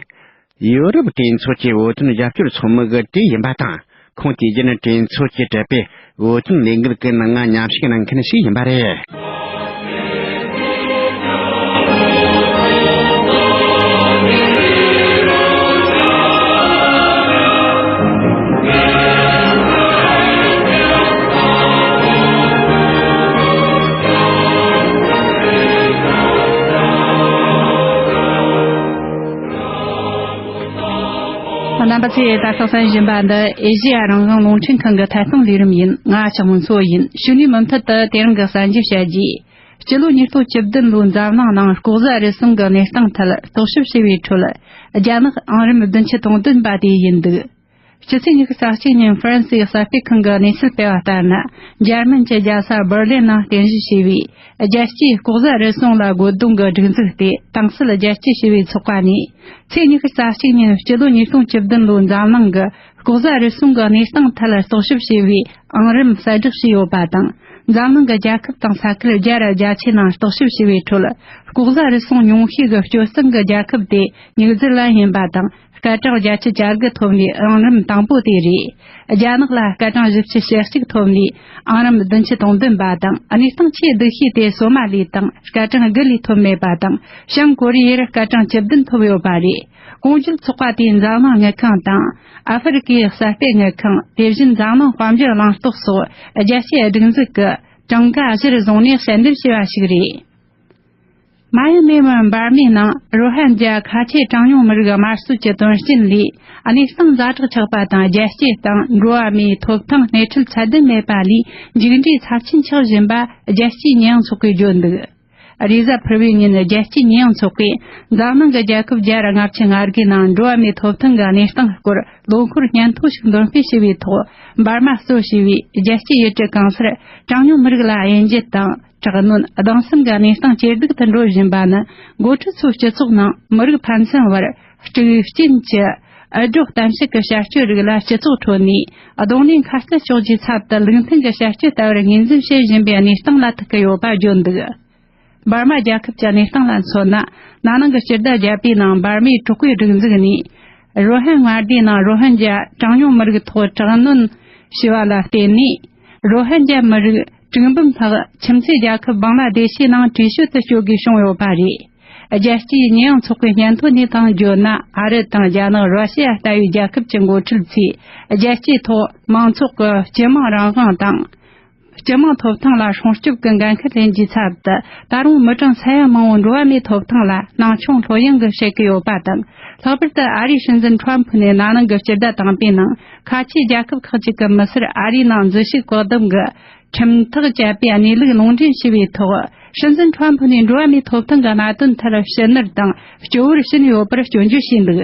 ཡོ་རོབ་གྲོས་ཚོགས་ཀྱི་བོད་དོན་རྒྱབ་སྐྱོར་ཚོགས་མི་གི་གྲས་ཡིན་པ་དང་། ཁོང་དུས་རྒྱུན་གྲོས་ཚོགས་ཀྱིས་སྤྲད་པའི་བོད་དོན་ལས་འགུལ་གྱི་ནང་ང་མཉམ་ཞུགས་གནང་མཁན་ཞིག་ཡིན་པ་རེད། རྣམ་པ་ཚོས་ད་ལྟ་གསན་བཞིན་པ་འདི་ཨེ་ཤེ་ཡ་རང་དབང་རླུང་འཕྲིན་ཁང་གི་ཐད་གཏོང་ལས་རིམ་ཡིན། ང་ལྕགས་མོ་མཚོ་ཡིན། གཞུག་ནས་མུ་མཐུད་དུ་དེ་རིང་གི་གསར་འགྱུར་བཤད་རྒྱུ། སྤྱི་ལོ་ཉིས་སྟོང་བཅུ་བདུན་ལོའི་འཛམ་གླིང་ནང་ལྐོག་ཟ་རུལ་སུངས་ཀྱི་གནས་སྟངས་ཐད་རྟོག་ཞིབ་བྱས་པའི་ཁྲོད། རྒྱ་ནག་ཨང་རིམ་བདུན་ཅུ་དོན་བདུན་པ་དེ་ཡིན་འདུག་ཕྱི་ཚེས་ཉི་ཤུ་རྩ་གཅིག་ཉིན་ཧྥ་རན་སིའི་གསར་སྤེལ་ཁང་གི་གནས་ཚུལ་སྤེལ་བ་ལྟར་ན། འཇར་མན་གྱི་རྒྱལ་ས་འབར་ལིན་ནང་རྟེན་གཞི་བྱས་པའི་རྒྱལ་སྤྱིའི་ལྐོག་ཟ་རུལ་སུངས་ལ་རྒོལ་རྡུང་གི་སྒྲིག་འཛུགས་དེ་དྭངས་གསལ་རྒྱལ་སྤྱི་ཞི་བའི་ཚོགས་པ་ནས། ཚེས་ཉི་ཤུ་རྩ་གཅིག་ཉིན་སྤྱི་ལོ་ཉིས་སྟོང་བཅུ་བདུན་ལོའི་འཛམ་གླིང་གི་ལྐོག་ཟ་རུལ་སུངས་ཀྱི་གནས་སྟངས་ཐད་རྟོག་ཞིབ་བྱས་པའི་ཨང་རིམ་གསལ་བསྒྲགས་བྱས་ཡོད་པ་དང་། འཛམ་གླིང་གི་རྒྱལ་ཁབ་དང་ས་ཁུལ་བརྒྱ་ར་བརྒྱད་ཅུ་ནང་རྟོག་ཞིབ་བྱས་པའི་ཁྲོད། ལྐོག་ཟ་རུལ་སུངས་ཉུང་ཤོས་ཀྱི་སྤྱོད་གསུམ་གྱི་རྒྱལ་ཁབ་དེ་ནིའུ་ཛི་ལན་ཡིན་པ་དང་། སྐར་གྲངས་བརྒྱད་ཅུ་གྱ་དགུ་ཐོབ་ནས་ཨང་རིམ་དང་པོ་དེ་རེད། རྒྱ་ནག་ལ་སྐར་གྲངས་བཞི་བཅུ་ཞེ་གཅིག་ཐོབ་ནས་ཨང་རིམ་བདུན་ཅུ་དོན་བདུན་པ་དང་། གནས་སྟངས་ཆེས་སྡུག་ཤོས་དེ་སོ་མ་ལི་དང་སྐར་གྲངས་དགུ་ལས་ཐོབ་མེད་པ་དང་། བྱང་ཀོ་རི་ཡར་སྐར་གྲངས་བཅུ་བདུན་ཐོབ་ཡོད་པ་རེད། གོང་བརྗོད་ཚོགས་པ་དེས་འཛམ་གླིང་དངུལ་ཁང་དང་། ཨ་ཧྥེ་རི་ཀའི་གསར་སྤེལ་དངུལ་ཁང་། དེ་བཞིན་འཛམ་གླིང་དཔལ་འབྱོར་གླེང་སྟེགས་སོགས་རྒྱལ་སྤྱིའི་སྒྲིག་འཛུགས་ཀྱི་གྲངས་ཀ་གཞིར་བཟུང་ནས་གསལ་འདེབས་བྱས་པ་ཞིག་རེད། མ་ཡུན་མེ་མི་འབར་མའི་ནང་རོ་ཧན་རྒྱ་ཁ་ཆེ་གྲངས་ཉུང་མི་རིགས་དམར་གསོད་ཀྱི་དོན་རྐྱེན་ལས་གནས་སྟངས་ཛ་དྲག་ཆགས་པ་དང་། རྒྱལ་སྤྱིའི་སྟེང་འགྲོ་བ་མིའི་ཐོབ་ཐང་སྣེ་ཁྲིད་ཚད་ལྡན་མེད་པ་ལས་མཇུག་འབྲས་ཚབས་ཆེན་ཆགས་བཞིན་པ་རྒྱལ་སྤྱིའི་ཉེས་ཡངས་ཚོགས་པས་བརྗོད་འདུག་རེས་གཟའ་ཕུར་བུའི་ཉིན་རྒྱལ་སྤྱིའི་ཉེས་ཡངས་ཚོགས་པས་འཛམ་གླིང་གི་རྒྱལ་ཁབ་བརྒྱ་ར་ལྔ་བཅུ་ང་དགུའི་ནང་འགྲོ་བ་མིའི་ཐོབ་ཐང་གི་གནས་སྟངས་སྐོར་ལོ་འཁོར་སྙན་ཐོ་ཞིག་འདོན་སྤེལ་བྱས་པའི་ཐོག་འབར་མ་གཙོ་བྱས་པའི་རྒྱལ་སྤྱིའི་ཡུལ་གྲུ་གང་སར་གྲངས་ཉུང་མི་རིགས་ལ་དབྱེ་འབྱེད་དང་། དྲག་གནོན། སྡང་སེམས་ཀྱི་གནས་སྟངས་ཇེ་སྡུག་ཏུ་འགྲོ་བཞིན་པ་ནི། འགོ་ཁྲིད་ཚོའི་སྤྱི་ཚོགས་ནང་མི་རིགས་ཕན་ཚུན་བར་དཀྲུག་རྐྱེན་གྱི་འུད་སྒྲོག་གཏམ་བཤད་ཀྱི་བྱ་སྤྱོད་རིགས་ལ་སྤྱི་ཚོགས་ཁྲོད་ནས་གདོང་ལེན་ཁ་གཏད་གཅོག་རྒྱུའི་ཚབ་ཏུ། ལུགས་མཐུན་གྱི་བྱ་སྤྱོད་ལྟ་བུར་ངོས་འཛིན་བྱེད་བཞིན་པའི་གནས་སྟངས་ལ་ཐུག་གི་ཡོད་པ་བརྗོད་འདུག་འབར་མ་རྒྱལ་ཁབ་ཀྱི་གནས་སྟངས་ལ་མཚོན་ན། ན་ནིང་གི་སྤྱི་ཟླ་བརྒྱད་པའི་ནང་འབར་མའི་དྲག་པོའི་སྒྲིག་འཛུགས་ནས། རོ་ཧན་མངའ་སྡེའི་ནང་རོ་ཧན་རྒྱ་གྲངས་ཉུང་མི་རིགས་ཐོག་དྲག་གནོན་བྱས་པ་ལ་བརྟེན་ནས། རོ་ཧན་རྒྱ་མི་རིགས་དྲུག་འབུམ་ལྷག་ཁྱིམ་མཚེས་རྒྱལ་ཁབ་བང་ལ་དེ་ཤི་ནང་བྲོས་བྱོལ་དུ་བསྐྱོད་དགོས་བྱུང་ཡོད་པ་རེད། རྒྱལ་སྤྱིའི་ཉེས་ཡངས་ཚོགས་པའི་སྙན་ཐོ་ནས་དང་བརྗོད་ན། ཨ་རི་དང་རྒྱ་ནག་རོ་ཤི་ཡ་ལྟ་བུའི་རྒྱལ་ཁབ་ཀྱི་འགོ་ཁྲིད་ཚོས་རྒྱལ་སྤྱིའི་ཐོག་མང་ཚོགས་ཀྱི་སྤྱི་དམངས་རང་དབང་དང་། སྤྱི་དམངས་ཐོབ་ཐང་ལ་སྲུང་སྐྱོབ་ཀྱི་འགན་འཁུར་ལེན་རྒྱུའི་ཚབ་ཏུ། ད་རུང་མི་གྲངས་ས་ཡ་མང་བོ་འགྲོ་བ་མིའི་ཐོབ་ཐང་ལ་སྣང་ཆུང་ལྷོད་གཡེང་གིས་བྱེད་ཀྱི་ཡོད་པ་དང་། ལྷག་པར་དུ་ཨ་རིའི་སྲིད་འཛིན་ཁྲོམ་ཕུ་ནས་ན་ནིང་གི་སྤྱི་ཟླ་དང་པོའི་ནང་། ཁ་ཆེའི་རྒྱལ་ཁབ་ཁག་ཅིག་གི་མི་སེར་ཨ་རིའི་ནང་འཛུལ་ཞུགས་བཀག་སྡོམ་གྱི་ཁྲིམས་ཐག་བཅད་པའི་གནས་ལུགས་ལུང་འདྲེན་བྱས་པའི་ཐོག། སྲིད་འཛིན་ཁྲོམ་ཕུ་ནས་འགྲོ་བ་མིའི་ཐོབ་ཐང་གི་གནད་དོན་ཐད་ཕྱི་ནུར་དང་སྤྱོད་བོར་ཕྱིན་ཡོད་པར་སྐྱོན་བརྗོད་བྱས་འདུག་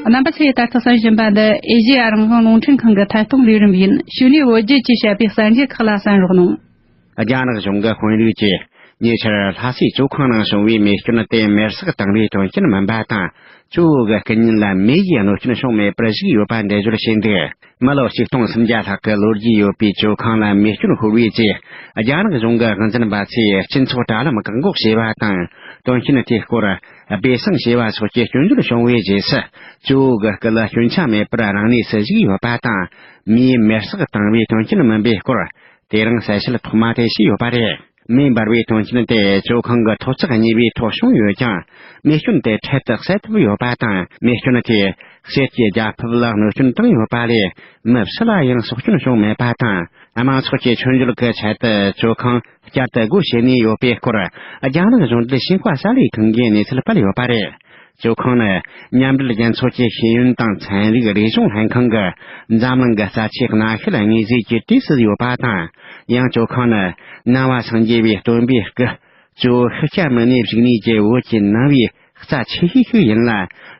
རྣམ་པ་ཚོས་ད་ལྟ་གསན་བཞིན་པ་འདི་ཨེ་ཤེ་ཡ་རང་དབང་རླུང་འཕྲིན་ཁང་གི་ཐད་གཏོང་ལས་རིམ་ཡིན། གཞུག་ནས་བོད་བརྒྱུད་ཀྱིས་བཤད་པའི་གསར་འགྱུར་ཁག་ལ་གསན་རོགས་གནང་། རྒྱ་ནག་གཞུང་གི་དཔོན་རིགས་ཀྱིས་ ཉེ་ཆར་ལྷ་སའི་ཇོ་ཁང་ནང་བྱུང་བའི་མེ་སྐྱོན་དེ་མེར་སྲེག་བཏང་བའི་དོན་རྐྱེན་མིན་པ་དང་། ཇོ་བོ་གི་སྐུ་ཉིད་ལ་མེ་ཡིས་གནོད་སྐྱོན་བྱུང་མེད་པར་གཞིགས་ཡོད་པ་འགྲེལ་བརྗོད་བྱས་འདུག། མི་ལོ་ཆིག་སྟོང་སུམ་བརྒྱ་ལྷག་གི་ལོ་རྒྱུས་ཡོད་པའི་ཇོ་ཁང་ལ་མེ་སྐྱོན་ཤོར་བའི་རྗེས། རྒྱ་ནག་གཞུང་གི་དབང་འཛིན་པ་ཚོས་སྤྱི་ཚོགས་དྲ་ལམ་བཀག་འགོག་བྱས་པ་དང་། དོན་རྐྱེན་དེའི་སྐོར་སྦས་གསང་བྱས་པ་སོགས་ཀྱི་སྐྱོན་བརྗོད་བྱུང་བའི་རྗེས་སུ། ཇོ་བོ་གི་སྐུ་ལ་སྐྱོན་ཆ་མེད་པར་རང་གནས་སུ་བཞུགས་ཡོད་པ་དང་། མེས་མེར་སྲེག་བཏང་བའི་དོན་རྐྱེན་མིན་པའི་སྐོར། དེ་རིང་གསལ་བཤད་ཐོག་མ་དེ་བྱས་ཡོད་པ་རེད། མེ་འབར་བའི་དོན་རྐྱེན་དེ་ཇོ་ཁང་གི་ཐོག་བརྩེགས་གཉིས་པའི་ཐོག་བྱུང་ཡོད་ཀྱང་། མེ་སྐྱོན་དེ་འཕྲལ་དུ་བསལ་ཐུབ་ཡོད་པ་དང་། མེ་སྐྱོན་དེས་ཕྱོགས་གཅིག་རྒྱལ་ཁབ་ལ་གནོད་སྐྱོན་བཏང་ཡོད་པ་ལས། མི་སུ་ལ་ཡང་སྲོག་སྐྱོན་བྱུང་མེད་པ་དང་། དམངས་ཚོགས་ཀྱི་ཆོས་འབྱོར་གྱི་ཆེད་དུ་ཇོ་ཁང་བསྐྱར་དུ་སྒོ་ཕྱེ་ནས་ཡོད་པའི་སྐོར། རྒྱ་ནག་གཞུང་འབྲེལ་ཤིན་ཧྭ་གསར་ལས་ཁང་གིས་གནས་ཚུལ་སྤེལ་ཡོད་པ་རེད། ཇོ་ཁང་ནི་མཉམ་འབྲེལ་རྒྱལ་ཚོགས་ཀྱི་ཤེས་ཡོན་དང་ཚན་རིག་རིག་གཞུང་ལྷན་ཁང་གི་འཛམ་གླིང་གི་རྩ་ཆེའི་གནའ་ཤུལ་དངོས་རྫས་ཀྱི་གྲས་སུ་ཡོད་པ་དང་། ཡང་ཇོ་ཁང་ནི་ནང་པ་སངས་རྒྱས་པའི་སྟོན་པའི་སྐུ་ཇོ་བོ་ཤཱཀྱ་མུ་ནེ་བཞུགས་གནས་ཀྱི་བོད་ཀྱི་ནང་པའི་རྩ་ཆེ་ཤོས་ཤིག་ཡིན་ལ།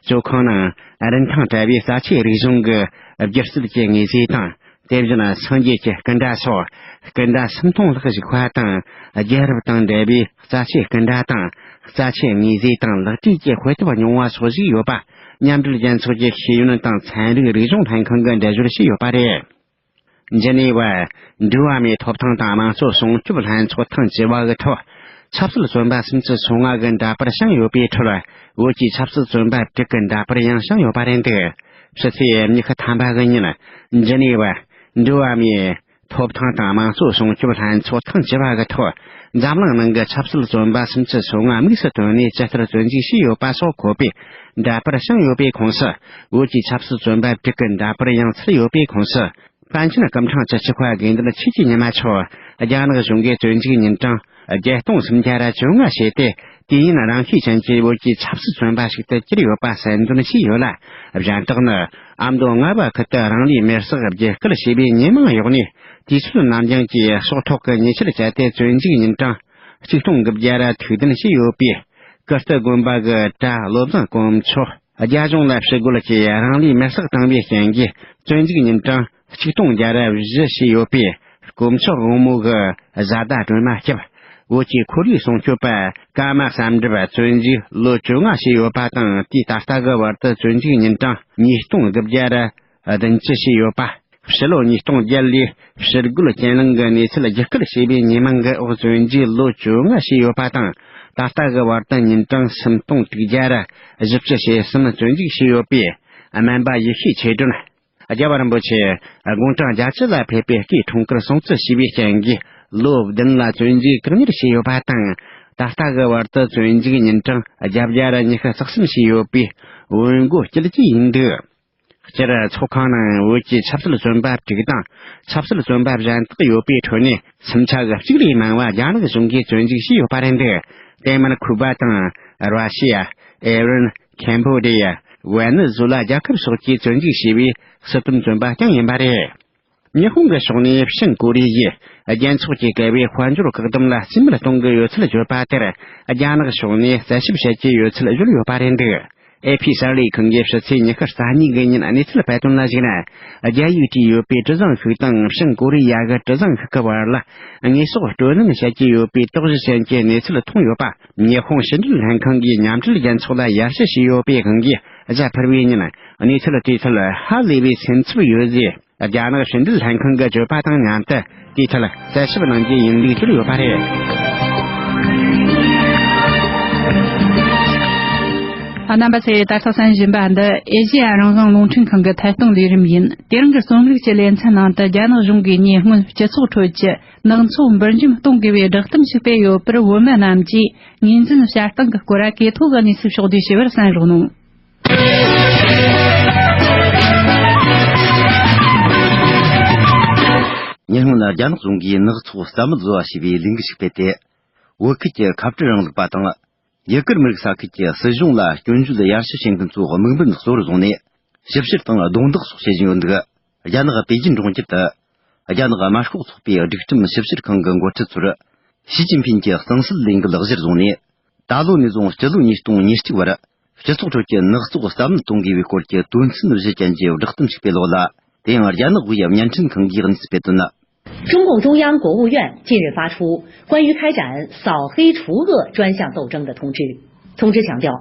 ཇོ་ཁང་ནང་རིན་ཐང་བྲལ་བའི་རྩ་ཆེའི་རིག་གཞུང་གི་སྒྱུ་རྩལ་གྱི་དངོས་རྫས་དང་། དེ་བཞིན་སངས་རྒྱས་ཀྱི་སྐུ་འདྲ་སོགས་སྐུ་འདྲ་སུམ་སྟོང་ལྷག་བཞུགས་པ་དང་། རྒྱལ་རབས་དང་འབྲེལ་བའི་རྩ་ཆེའི་སྐུ་འདྲ་དང་། རྩ་ཆེའི་དངོས་རྫས་དང་ལག་བྲིས་ཀྱི་དཔེ་དེབ་རྙིང་བ་སོགས་བཞུགས་ཡོད་པ། མཉམ་འབྲེལ་རྒྱལ་ཚོགས་ཀྱི་ཤེས་ཡོན་དང་ཚན་རིག་རིག་གཞུང་ལྷན་ཁང་གིས་འགྲེལ་བརྗོད་བྱས་ཡོད་པ་རེད། ཇི་ནི་ཝར། འགྲུལ་བ་མིའི་ཐོབ་ཐང་དང་དམངས་གཙོ་སྲུང་སྐྱོབ་ལྷན་ཚོགས་ཐེངས་བཅུ་པ་གི་ཐོག་ཆབ་སྲིད་བཙོན་པ་སུམ་ཅུ་སོ་ལྔ་གི་འདྲ་པར་བཤམས་ཡོད་པའི་ཁྲོད། བོད་ཀྱི་ཆབ་སྲིད་བཙོན་པ་དྲུག་གི་འདྲ་པར་ཡང་བཤམས་ཡོད་པ་རེད་འདུག། ཕྱི་ཚེས་ཉི་ཤུ་ཐམ་པ་གི་ཉིན། ཇི་ནི་ཝར། འགྲུལ་བ་མིའི་ཐོབ་ཐང་དང་དམངས་གཙོ་སྲུང་སྐྱོབ་ལྷན་ཚོགས་ཐེངས་བཅུ་པ་གི་ཐོག་འཛམ་གླིང་ནང་གི་ཆབ་སྲིད་བཙོན་པ་སུམ་ཅུ་སོ་ལྔ་དམིགས་སུ་བཏོན་ནས་ཇི་ལྟར་བཙོན་འཇུག་བྱས་ཡོད་པ་སོགས་འཁོད་པའི་འདྲ་པར་བཤམས་ཡོད་པའི་ཁོངས་སུ། བོད་ཀྱི་ཆབ་སྲིད་བཙོན་པ་དྲུག་གི་འདྲ་པར་ཡང་ཚུད་ཡོད་པའི་ཁོངས་སུ། པཎ་ཆེན་སྐུ་ཕྲེང་བཅུ་གཅིག་པ་དགེ་འདུན་ཆོས་ཀྱི་ཉི་མ་མཆོག་རྒྱ་ནག་གཞུང་གིས་བཙོན་འཇུག་ཉིན་གྲངས་བརྒྱད་སྟོང་སུམ་བརྒྱ་ར་བཅོ་ལྔ་བྱས་ཏེ། དུས་ཡུན་རིང་ཤོས་ཅན་གྱི་བོད་ཀྱི་ཆབ་སྲིད་བཙོན་པ་ཞིག་ཏུ་གྱུར་ཡོད་པ་གསལ་འདོན་བྱས་ཡོད་ལ། གཞན་དག་ནི་ཨ་མདོ་རྔ་བ་ཁུལ་དུ་རང་ལུས་མེར་སྲེག་བརྒྱུད་སྐུལ་བྱས་པའི་ཉེས་མིང་འོག་ནས། དུས་ཚོད་ནམ་རྒྱུན་གྱི་སྲོག་ཐོག་གི་ཉེས་ཆད་བཅད་དེ་བཙོན་འཇུག་ཉིན་གྲངས་ཆིག་སྟོང་དགུ་བརྒྱ་ར་ཐུགས་འདུན་བྱས་ཡོད་པའི། ཀིརྟི་དགོན་པ་གི་གྲྭ་བློ་བཟང་དཀོན་མཆོག་རྒྱ་གཞུང་ལ་ཕྱི་རྒོལ་གྱིས་རང་ལུས་མེར་སྲེག་བཏང་བའི་རྐྱེན་གྱིས། བཙོན་འཇུག་ཉིན་གྲངས་ཆིག་སྟོང་བརྒྱ་ར་བཞི་བྱས་ཡོད་པའི་དཀོན་མཆོག་དབང་མོ་གི་བཟའ་ཟླ་སྒྲོལ་མ་སྐྱབས། བོད་ཀྱི་ཁོར་ཡུག་སྲུང་སྐྱོབ་པ་ཀརྨ་བསམ་གྲུབ་བཙོན་འཇུག་ལོ་བཅོ་ལྔ་བྱས་ཡོད་པ་དང་། དེས་ད་ལྟ་གི་བར་དུ་བཙོན་འཇུག་ཉིན་གྲངས་ཉིས་སྟོང་དགུ་བརྒྱ་ར་བདུན་ཅུ་བྱས་ཡོད་པ། ཕྱི་ལོ་ཉིས་སྟོང་བརྒྱད་ལོའི་ཕྱིར་རྒོལ་གྱེན་ལངས་ཀྱི་གནས་ཚུལ་བརྒྱུད་སྐུལ་བྱས་པའི་ཉེས་མིང་གི་འོག་བཙོན་འཇུག་ལོ་བཅོ་ལྔ་བྱས་ཡོད་པ་དང་། ད་ལྟ་གི་བར་དུ་ཉིན་གྲངས་སུམ་སྟོང་དྲུག་བརྒྱ་ར་བཞི་བཅུ་ཞེ་གསུམ་བཙོན་འཇུག་བྱས་ཡོད་པས། སྨན་པ་ཡེ་ཤེས་ཆོས་སྒྲོན། རྒྱལ་བ་རིན་པོ་ཆེ་དགུང་གྲངས་བརྒྱད་ཅུ་ལ་ཕེབས་པའི་སྐུའི་འཁྲུངས་སྐར་སྲུང་བརྩི་ཞུས་པའི་རྐྱེན་གྱིས། ལོ་བདུན་ལ་བཙོན་འཇུག་བཀག་ཉར་བྱས་ཡོད་པ་དང་། ད་ལྟ་གི་བར་དུ་བཙོན་འཇུག་ཉིན་གྲངས་བརྒྱད་བརྒྱ་ར་ཉི་ཤུ་རྩ་གསུམ་བྱས་ཡོད་པའི་འོས་འགོད་བསྐྱལ་རྒྱུ་ཡིན་འདུག། སྤྱིར་ཚོགས་ཁང་ནང་བོད་ཀྱི་ཆབ་སྲིད་བཙོན་པ་དྲུག་དང་། ཆབ་སྲིད་བཙོན་པ་གཞན་དག་ཡོད་པའི་ཁྲོད་ནས། སུམ་ཆ་གི་གཅིག་ལས་མང་བ་རྒྱ་ནག་གཞུང་གིས་བཙོན་འཇུག་བྱས་ཡོད་པ་རེད་འདུག། དེ་མིན་ཁུ་པ་དང་། ར་ཤི་ཡ། ཨེ་རན། ཁེམ་བྷོ་ཌི་ཡ། ཝེ་ནེ་ཛུ་ལ་རྒྱལ་ཁབ་སོགས་ཀྱིས་བཙོན་འཇུག་བྱས་པའི་སྲིད་དོན་བཙོན་པ་རྐྱང་ཡིན་པ་རེད། ཉི་ཧོང་གི་ཕྱོགས་ནས་བྱང་ཀོ་རི་ཡས་རྒྱལ་ཚོགས་ཀྱི་བཀལ་བའི་དཔལ་འབྱོར་བཀག་སྡོམ་ལ་རྩིས་མེད་གཏོང་གི་ཡོད་ཚུལ་བརྗོད་པ་དེར། རྒྱ་ནག་ཕྱོགས་ནས་རྩད་ཞིབ་བྱེད་ཀྱི་ཡོད་ཚུལ་བརྗོད་ཡོད་པ་རེད་འདུག། ཨེ་ཕི་གསར་ལས་ཁང་གིས་ཕྱི་ཚེས་ཉི་ཤུ་རྩ་གཉིས་ཀྱི་ཉིན་གནས་ཚུལ་སྤེལ་དོན་ལ་གཞིགས་ན། རྒྱ་ཡིག་བྲིས་ཡོད་པའི་གྲུ་གཟིངས་ཤིག་དང་བྱང་ཀོ་རི་ཡ་གི་གྲུ་གཟིངས་ཤིག་གི་བར་ལ་དངོས་ཟོག་སྤྲོད་ལེན་བྱེད་ཀྱི་ཡོད་པའི་དོགས་གཞི་ཅན་གྱི་གནས་ཚུལ་མཐོང་ཡོད་པ། ཉི་ཧོང་ཕྱི་འབྲེལ་ལྷན་ཁང་གིས་མཉམ་འབྲེལ་རྒྱལ་ཚོགས་ལ་ཡར་ཞུ་བྱས་ཡོད་པའི་དབང་གིས། གཟའ་ཕུར་བུའི་ཉིན་གནས་ཚུལ་དེའི་ཐད་ཧ་ལས་པའི་སེམས་འཚབ་ཡོད་ཟེར། རྒྱ་ནག་ཕྱི་འབྲེལ་ལྷན་ཁང་གི་བརྗོད་པ་དང་མཉམ་དུ། དེའི་ཐད་གསལ་ཞིབ་གནང་རྒྱུ་ཡིན་ལུགས་བརྗོད་ཡོད་པ་རེད། རྣམ་པ་ཚོས་ད་ལྟ་གསན་བཞིན་པ་འདི་ཨེ་ཤེ་ཡ་རང་དབང་རླུང་འཕྲིན་ཁང་གི་ཐད་གཏོང་ལས་རིམ་ཡིན། དེ་རིང་གི་རྩོམ་རིག་གི་ལེ་ཚན་ནང་དུ། རྒྱ་ནག་གཞུང་གིས་ཉེ་སྔོན་སྤྱི་ཚོགས་ཁྲོད་ཀྱི་ནག་ཚོགས་འབུར་འཇོམས་གཏོང་དགོས་པའི་བསྒྲགས་གཏམ་ཞིག་སྤེལ་ཡོད་པར། བོད་མི་རྣམས་ཀྱིས་ངོས་འཛིན་བྱ་སྟངས་ཀྱི་སྐོར་གོ་ཐོས་ཀྱི་གནས་ཚུལ་ཕྱོགས་བསྡུས་ཞུས་པར་གསན་རོགས་གནང་། ཉེ་སྔོན་ལ་རྒྱ་ནག་གཞུང་གིས་ནག་ཚོགས་རྩ་མེད་བཟོ་བ་ཞེས་པའི་ལས་འགུལ་ཞིག་སྤེལ་ཏེ། བོད་ཁུལ་གྱི་ཁ་བྲལ་རིང་ལུགས་པ་དང་། ཡུ་གུར་མི་རིགས་ས་ཁུལ་གྱི་སྲིད་གཞུང་ལ་སྐྱོན་བརྗོད་ཡར་ཞུ་བྱེད་མཁན་ཚོའི་དམིགས་འབེན་གཙོ་བོར་བཟུང་ནས། ཞིབ་བཤེར་དང་རྡུང་རྡེག་སོགས་བྱེད་བཞིན་ཡོད་འདུག། རྒྱ་ནག་པེ་ཅིན་གྲོང་ཁྱེར་དུ། རྒྱ་ནག་དམར་ཤོག་ཚོགས་པའི་སྒྲིག་ཁྲིམས་ཞིབ་བཤེར་ཁང་གི་འགོ་ཁྲིད་ཚོར། ཞི་ཅིན་ཕིན་གྱི་གཙང་སེལ་ལས་འགུལ་གཞིར་བཟུང་ནས། ད་ལོ་ནས་བཟུང་སྤྱི་ལོ་ཉིས་སྟོང་ཉེར་གཅིག་བར། སྤྱི་ཚོགས་ཁྲོད་ཀྱི་ནག་ཚོགས་རྩ་མེད་གཏོང་དགོས་པའི་སྐོར་གྱི་དོན་ཚན་བཞི་ཅན་གྱི་བསྒྲགས་གཏམ་ཞིག་སྤེལ་ཡོད་ལ། དེ་ཡང་རྒྱ་ནག་དབུས་བརྙན་འཕྲིན་ཁང་གིས་གནས་ཚུལ་སྤེལ་དོན། 中共中央、国务院近日发出关于开展扫黑除恶专项斗争的通知。通知强调，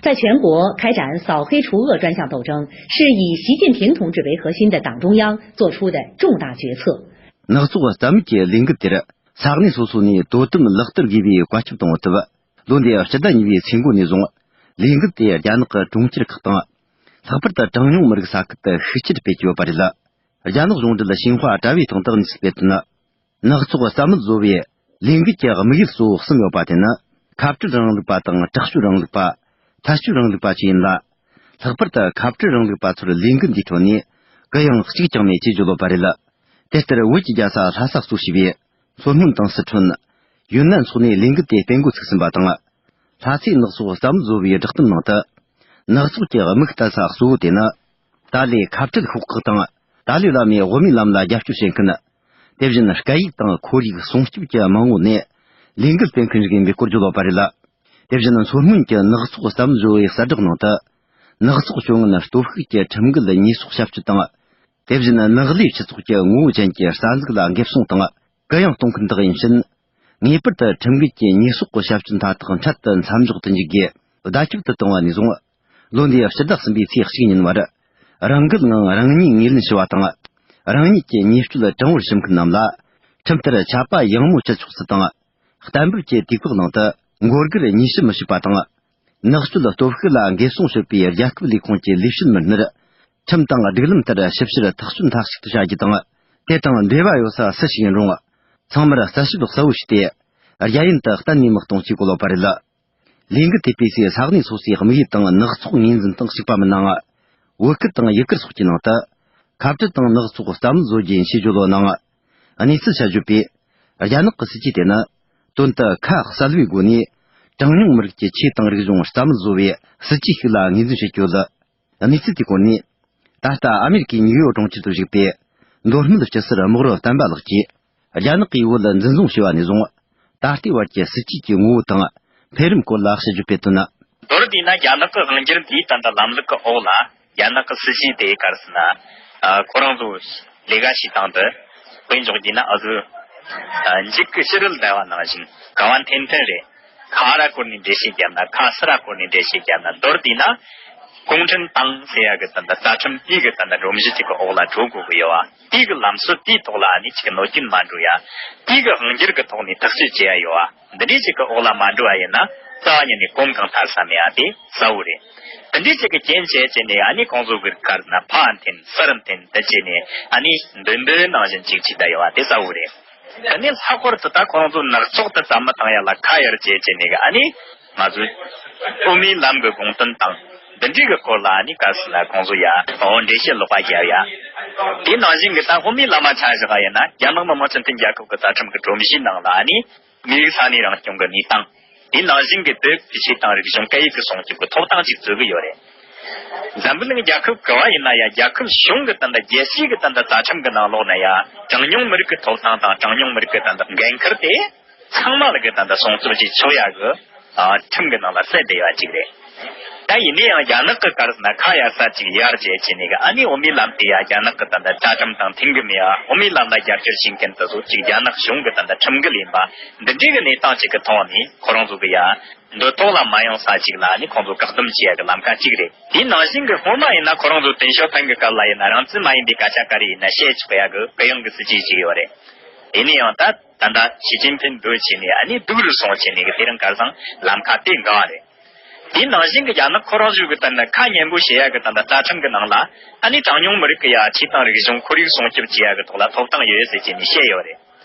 在全国开展扫黑除恶专项斗争是以习近平同志为核心的党中央作出的重大决策。 ནག་ཚོགས་རྩ་མེད་ཀྱི་ལས་འགུལ་དེར་ས་གནས་སོ་སོ་ནས་དོ་དམ་ལག་བསྟར་དགོས་པའི་བཀའ་ཁྱབ་གཏོང་བ་དེ། ལོ་འདིའི་སྤྱི་ཟླ་གཉིས་པའི་ཚེས་འགོ་ནས་བཟུང་། ལས་འགུལ་དེ་རྒྱ་ནག་གི་གྲོང་ཁྱེར་ཁག་དང་། ལྷག་པར་དུ་གྲངས་ཉུང་མི་རིགས་ས་ཁུལ་དུ་ཤུགས་ཆེར་སྤེལ་གྱི་ཡོད་པ་རེད། རྒྱ་ནག་གཞུང་འབྲེལ་ཤིན་ཧྭ་དྲ་བའི་སྟེང་དུ་གནས་ཚུལ་སྤེལ་དོན། ནག་ཚོགས་རྩ་མེད་བཟོ་བའི་ལས་འགུལ་གྱི་དམིགས་ཡུལ་གཙོ་བོ་གསུམ་ཡོད་པ་དེ་ནི། ཁ་བྲལ་རིང་ལུགས་པ་དང་། དྲག་སྤྱོད་རིང་ལུགས་པ། ཐལ་སྤྱོད་རིང་ལུགས་པ་བཅས་ཡིན་ལ། ལྷག་པར་དུ་ཁ་བྲལ་རིང་ལུགས་པ་ཚོར་ལས་འགུལ་འདིའི་ཁྲོད་ནས་གུ་ཡངས་གཅིག་ཀྱང་མེད་ཅེས་བརྗོད་ཡོད་པ་རེད། དེ་ལྟར་བོད་ཀྱི་རྒྱལ་ས་ལྷ་ས་གཙོ་བྱས་པའི་མཚོ་སྔོན་དང་སི་ཁྲོན། ཡུན་ནན་སོགས་ནས་ལས་འགུལ་དེ་སྤེལ་འགོ་ཚུགས་ཟིན་པ་དང་། ལྷ་སའི་ནག་ཚོགས་རྩ་མེད་བཟོ་བའི་བསྒྲགས་གཏམ་ནང་དུ། ནག་ཚོགས་ཀྱི་དམིགས་གཏད་ས་གཙོ་བོ་དེ་ནི། ཏཱ་ལའི་ཁ་བྲལ་ཤོག་ཁག་དང་། ཏཱ་ལའི་བླ་མའི་དབུ་མའི་ལམ་ལ་རྒྱབ་སྐྱོར་བྱེད་མཁན། དེ་བཞིན་སྐད་ཡིག་དང་ཁོར་ཡུག་སྲུང་སྐྱོབ་ཀྱི་མི་ངོ་ནས་ལས་འགུལ་སྤེལ་མཁན་ཞིག་ཡིན་པའི་སྐོར་བརྗོད་ཡོད་པ་རེད། དེ་བཞིན་མཚོ་སྔོན་གྱི་ནག་ཚོགས་རྩ་མེད་བཟོ་བའི་གསལ་བསྒྲགས་ནང་དུ། ནག་ཚོགས་སྤྱོད་ངན་སྟོབས་ཤུགས་ཀྱི་ཁྲིམས་འགལ་ཉེས་གསོག་ཞབས་ཞུ་དང་། དེ་བཞིན་ནག་ལས་སྤྱི་ཚོགས་ཀྱི་ངོ་བོ་ཅན་གྱི་རྩ་འཛུགས་ལ་འགེབས་སྲུང་དང་། གུ་ཡངས་གཏོང་མཁན་དག་ཡིན་ཕྱིན། ངེས་པར་དུ་ཁྲིམས་འགལ་གྱི་ཉེས་གསོག་གི་ཞབས་ཞུ་མཐའ་དག་འཕྲལ་དུ་མཚམས་འཇོག་ཏུ་འཇུག་དགོས། བརྡ་ཁྱབ་ཏུ་བཏང་བ་ནས་བཟུང་། ལོ་འདིའི་སྤྱི་ཟླ་གསུམ་པའི་ཚེས་གཅིག་ཉིན་བར། རང་འགུལ་ངང་རང་ཉིད་ངོས་ལེན་ཞུ་བ་དང་། རང་ཉིད་ཀྱི་ཉེས་སྤྱོད་དྲང་བོར་ཞུ་མཁན་རྣམས་ལ། ཁྲིམས་ལྟར་ཆད་པ་ཡང་མོ་བཅད་ཆོག་ཚུལ་དང་། གཏན་འབེབས་ཀྱི་དུས་བཀག་ནང་དུ་མགོ་སྒུར་ཉེས་ཞིབ་མི་བྱེད་པ་དང་། ནག་སྤྱོད་སྟོབས་ཤུགས་ལ་འགེབས་སྲུང་བྱེད་པའི་རྒྱལ་ཁབ་ལས་ཁུངས་ཀྱི་ལས་བྱེད་མི་སྣར། ཁྲིམས་དང་སྒྲིག་ལམ་ལྟར་ཞིབ་བཤེར་ཐག་གཅོད་མཐའ་གཅིག་ཏུ་བྱ་རྒྱུ་དང་། དེ་དང་འབྲེལ་བ་ཡོད་ས་སུ་ཞིག་ཡིན་རུང་། ཚང་མར་རྩད་ཞིབ་གསལ་བོ་བྱས་ཏེ། རྒྱ་ཡན་དུ་གཏན་ནས་མི་གཏོང་ཅེས་བཀོད་ཡོད་པ་རེད། ལས་འགུལ་དེ་སྤེལ་སའི་ས་གནས་སོ་སོའི་དམིགས་ཡུལ་དང་ནག་ཚོགས་ངོས་འཛིན་སྟངས་གཅིག་པ་མིན་ནའང་། བོད་སྐད་དང་ཡུ་གུར་སོགས་ཀྱི་ནང་དུ། ཁ་བྲལ་དང་ནག་ཚོགས་རྩ་མེད་བཟོ་རྒྱུ་ཡིན་ཞེས་བརྗོད་ཡོད་ནའང་། གནས་ཚུལ་དཔྱད་བརྗོད་པས། རྒྱ་ནག་གི་སྲིད་ཇུས་དེ་ནི། དོན་དུ་ཁ་གསལ་བའི་སྒོ་ནས། གྲངས་ཉུང་མི་རིགས་ཀྱི་ཆོས་དང་རིག་གཞུང་རྩ་མེད་བཟོ་བའི་སྲིད་ཇུས་ཤིག་ལ་ངོས་འཛིན་བྱེད་ཀྱི་ཡོད། གནས་ཚུལ་དེའི་སྐོར་ནས། ད་ལྟ་ཨ་མེ་རི་ཀའི་ནིའུ་ཡོག་གྲོང་ཁྱེར་དུ་བཞུགས་པའི། མདོ་སྨད་སྤྱི་སེར་རྨོག་རུ་བསྟན་པ་ལགས་ཀྱིས། རྒྱ་ནག་གིས་བོད་འཛིན་བཟུང་བྱས་པ་ནས་བཟུང་། ད་ལྟའི་བར་གྱི་སྲིད་ཇུས་ཀྱི་ངོ་བོ་དང་། འཕེལ་རིམ་སྐོར་ལ་དཔྱད་བརྗོད་སྤེལ་དོན། མདོར་བསྡུས་ན། རྒྱ་ནག་གི་དབང་སྒྱུར་འདིའི་ད་ལྟ་ལམ་ལུགས་ཀྱི་འོག་ལ། རྒྱ་ནག་གི་སྲིད་ཇུས་དེ་ག་རེ་ཟེར་ན། ཨ། ཁོ་རང་ཚོ་ལས་ཀ་བྱེད་སྟངས་དེ། དཔེ་འཇོག་རྒྱུ་ན། ཨ་ཟུ། ཨ། འཇིག་གི་ཕྱི་རོལ་བསྡད་པ་ནང་བཞིན། ག་བ་འཐེན་འཐེན་རེད། ཁ་ར་བསྐོར་ནས་འགྲེལ་བཤད་བརྒྱབ་ན། ཁ་སི་ར་བསྐོར་ནས་འགྲེལ་བཤད་བརྒྱབ་ན། མདོར་བསྡུས་ན། གུང་ཁྲན་ཏང་ཟེར་ཡ་གི་ད་ལྟ་རྩ་ཁྲིམས་དེ་གི་ད་ལྟ་སྒྲོམ་གཞི་གཅིག་གི་འོག་ལ་འགྲོ་དགོས་ཀྱི་ཡོད་པ། དེ་གི་ལམ་སྲོལ་དེའི་ཐོག་ལ་ནི་གཅིག་གི་གནོད་སྐྱོན་མ་འགྲོ་ཡ། དེ་གི་དབང་སྒྱུར་གི་ཐོག་ནས་ཐག་གཅོད་བྱེད་ཡ་ཡོད་པ། འདི་འདྲའི་ཞིག་གི་འོག་ལ་མ་འགྲོ་བ་ཡིན་ན། རྩ་བ་ཉིད་ནས་གོམ་གང་མཐའ་ས་མེད་པ་དེ་གསལ་བོ་རེད། འདི་འདྲའི་ཞིག་གི་རྐྱེན་བྱས་བྱས་ནས། ཨ་ནི་ཁོང་ཚོ་གི་ག་རེ་ཟེར་ན། ཕར་འཐེན་ཚུར་འཐེན་དེ་བྱས་ནས། ཨ་ནི་འདོད་འདོད་ནང་བཞིན་ཅིག་བྱས་བསྡད་ཡོད་པ་དེ་གསལ་བོ་རེད། དེ་ནས་ལྷག་པར་དུ་ད་ཁོང་ཚོ་ནག་ཚོགས་དེ་རྩ་མེད་བཏང་ཡ་ལ་ཁ་གཡར་བྱས་བྱས་ནས། ཨ་ནི་ང་ཚོའི་དབུ་མའི་ལམ་གི་དགོངས་དོན་དང་འདི་འདྲའི་གི་སྐོར་ལ། ཨ་ནི་ག་རེ་ཟེར་ན། ཁོང་ཚོ་ཡ། འོ། འགྲེལ་བཤད་ལོག་པ་རྒྱབ་ཡ། དེ་ནང་བཞིན་གི་ད་དབུ་མའི་ལམ་མ་ཆ་བཞག་པ་ཡིན་ན། རྒྱ་ནག་མི་དམངས་སྤྱི་མཐུན་རྒྱལ་ཁབ་ཀྱི་རྩ་ཁྲིམས་ཀྱི་སྒྲོམ་གཞིའི་ནང་ལ། ཨ་ནི་མི་རིགས་ས་གནས་རང་སྐྱོང་གི་གནས་སྟངས། དེ་ནང་བཞིན་གི་བོད་ཀྱི་ཆོས་དང་རིག་གཞུང་སྐད་ཡིག་གི་སྲུང་སྐྱོབ་ཀྱི་ཐོབ་ཐང་ཅིག་བཟོ་གི་ཡོད་རེད། འཛམ་བུ་གླིང་རྒྱལ་ཁབ་ག་བ་ཡིན་ན་ཡང་། རྒྱལ་ཁབ་གཞུང་གི་ད་ལྟ། རྒྱལ་སྤྱིའི་གི་ད་ལྟ་རྩ་ཁྲིམས་ཀྱི་ནང་ལོགས་ན་ཡང་། གྲངས་ཉུང་མི་རིགས་ཀྱི་ཐོབ་ཐང་དང་། གྲངས་ཉུང་མི་རིགས་ཀྱི་ད་ལྟ་འགན་ཁུར་དེ་ཚང་མ་ལ་གི་ད་ལྟ་སྲུང་སྐྱོབ་བྱེད་ཆོག་ཡ་གི། ཨ། ཁྲིམས་ཀྱི་ནང་ལ་གསལ་བསྡད་ཡོད་ཅིག་རེད། ད་ཡིན་ན་ཡང་རྒྱ་ནག་གི་ག་རེ་ཟེར་ན། ཁ་གཡར་ས་ཅིག་གཡར་བྱས་བྱས་ནས་གི། ཨ་ནི་དབུ་མའི་ལམ་དེ་ཡ་རྒྱ་ནག་གི་ད་ལྟ་རྩ་ཁྲིམས་དང་མཐུན་གི་མེད་པ། དབུ་མའི་ལམ་ལ་རྒྱབ་སྐྱོར་བྱེད་མཁན་དེ་ཚོ་ཅིག་རྒྱ་ནག་གཞུང་གི་ད་ལྟ་ཁྲིམས་འགལ་ཡིན་པ། འདི་འདྲའི་གི་གནས་སྟངས་ཅིག་གི་ཐོག་ནས་ཁོ་རང་ཚོ་གི་ཡ་འདོད་ཐོག་ལ་མ་ཡོང་ས་ཅིག་ལ། ཨ་ནི་ཁོང་ཚོ་བཀག་སྡོམ་བྱེད་ཡ་གི་ལམ་ཁ་ཅིག་རེད། དེའི་ནང་བཞིན་གི་སྔོན་མ་ཡིན་ན་ཁོ་རང་ཚོ་ཏེང་ཞའོ་ཕིང་གི་སྐབས་ལ་ཡིན་ན། རང་བཙན་མ་ཡིན་པའི་སྐད་ཆ་ག་རེ་ཡིན་ན་བཤད་ཆོག་ཡ་གི་གུ་ཡངས་གི་སྲིད་ཇུས་ཅིག་ཡོད་རེད། ཡིན་ན་ཡང་ད་ད་ལྟ་ཞི་ཅིན་ཕིན་སྡོད་བྱས་ནས། ཨ་ནི་སྡུག་རུ་སོང་བྱས་ནས་གི་དེ་རིང་ཁ་སང་ལམ་ཁ་དེ་འགག་པ་རེད། དེའི་ནང་བཞིན་གྱི་རྒྱ་ནག་ཁོ་རང་ཚོའི་གི་ད་ནི་ཁ་སྙན་པོ་བཤད་ཡ་གི་ད་ལྟ་རྩ་ཁྲིམས་ཀྱི་ནང་ལ། ཨ་ནི་གྲངས་ཉུང་མི་རིགས་ཀྱི་ཡ་ཆོས་དང་རིག་གཞུང་ཁོར་ཡུག་སྲུང་སྐྱོབ་བྱེད་ཡ་གི་ཐོག་ལ་ཐོབ་ཐང་ཡོད་ཟེར་བྱས་ནས་བཤད་ཡོད་རེད།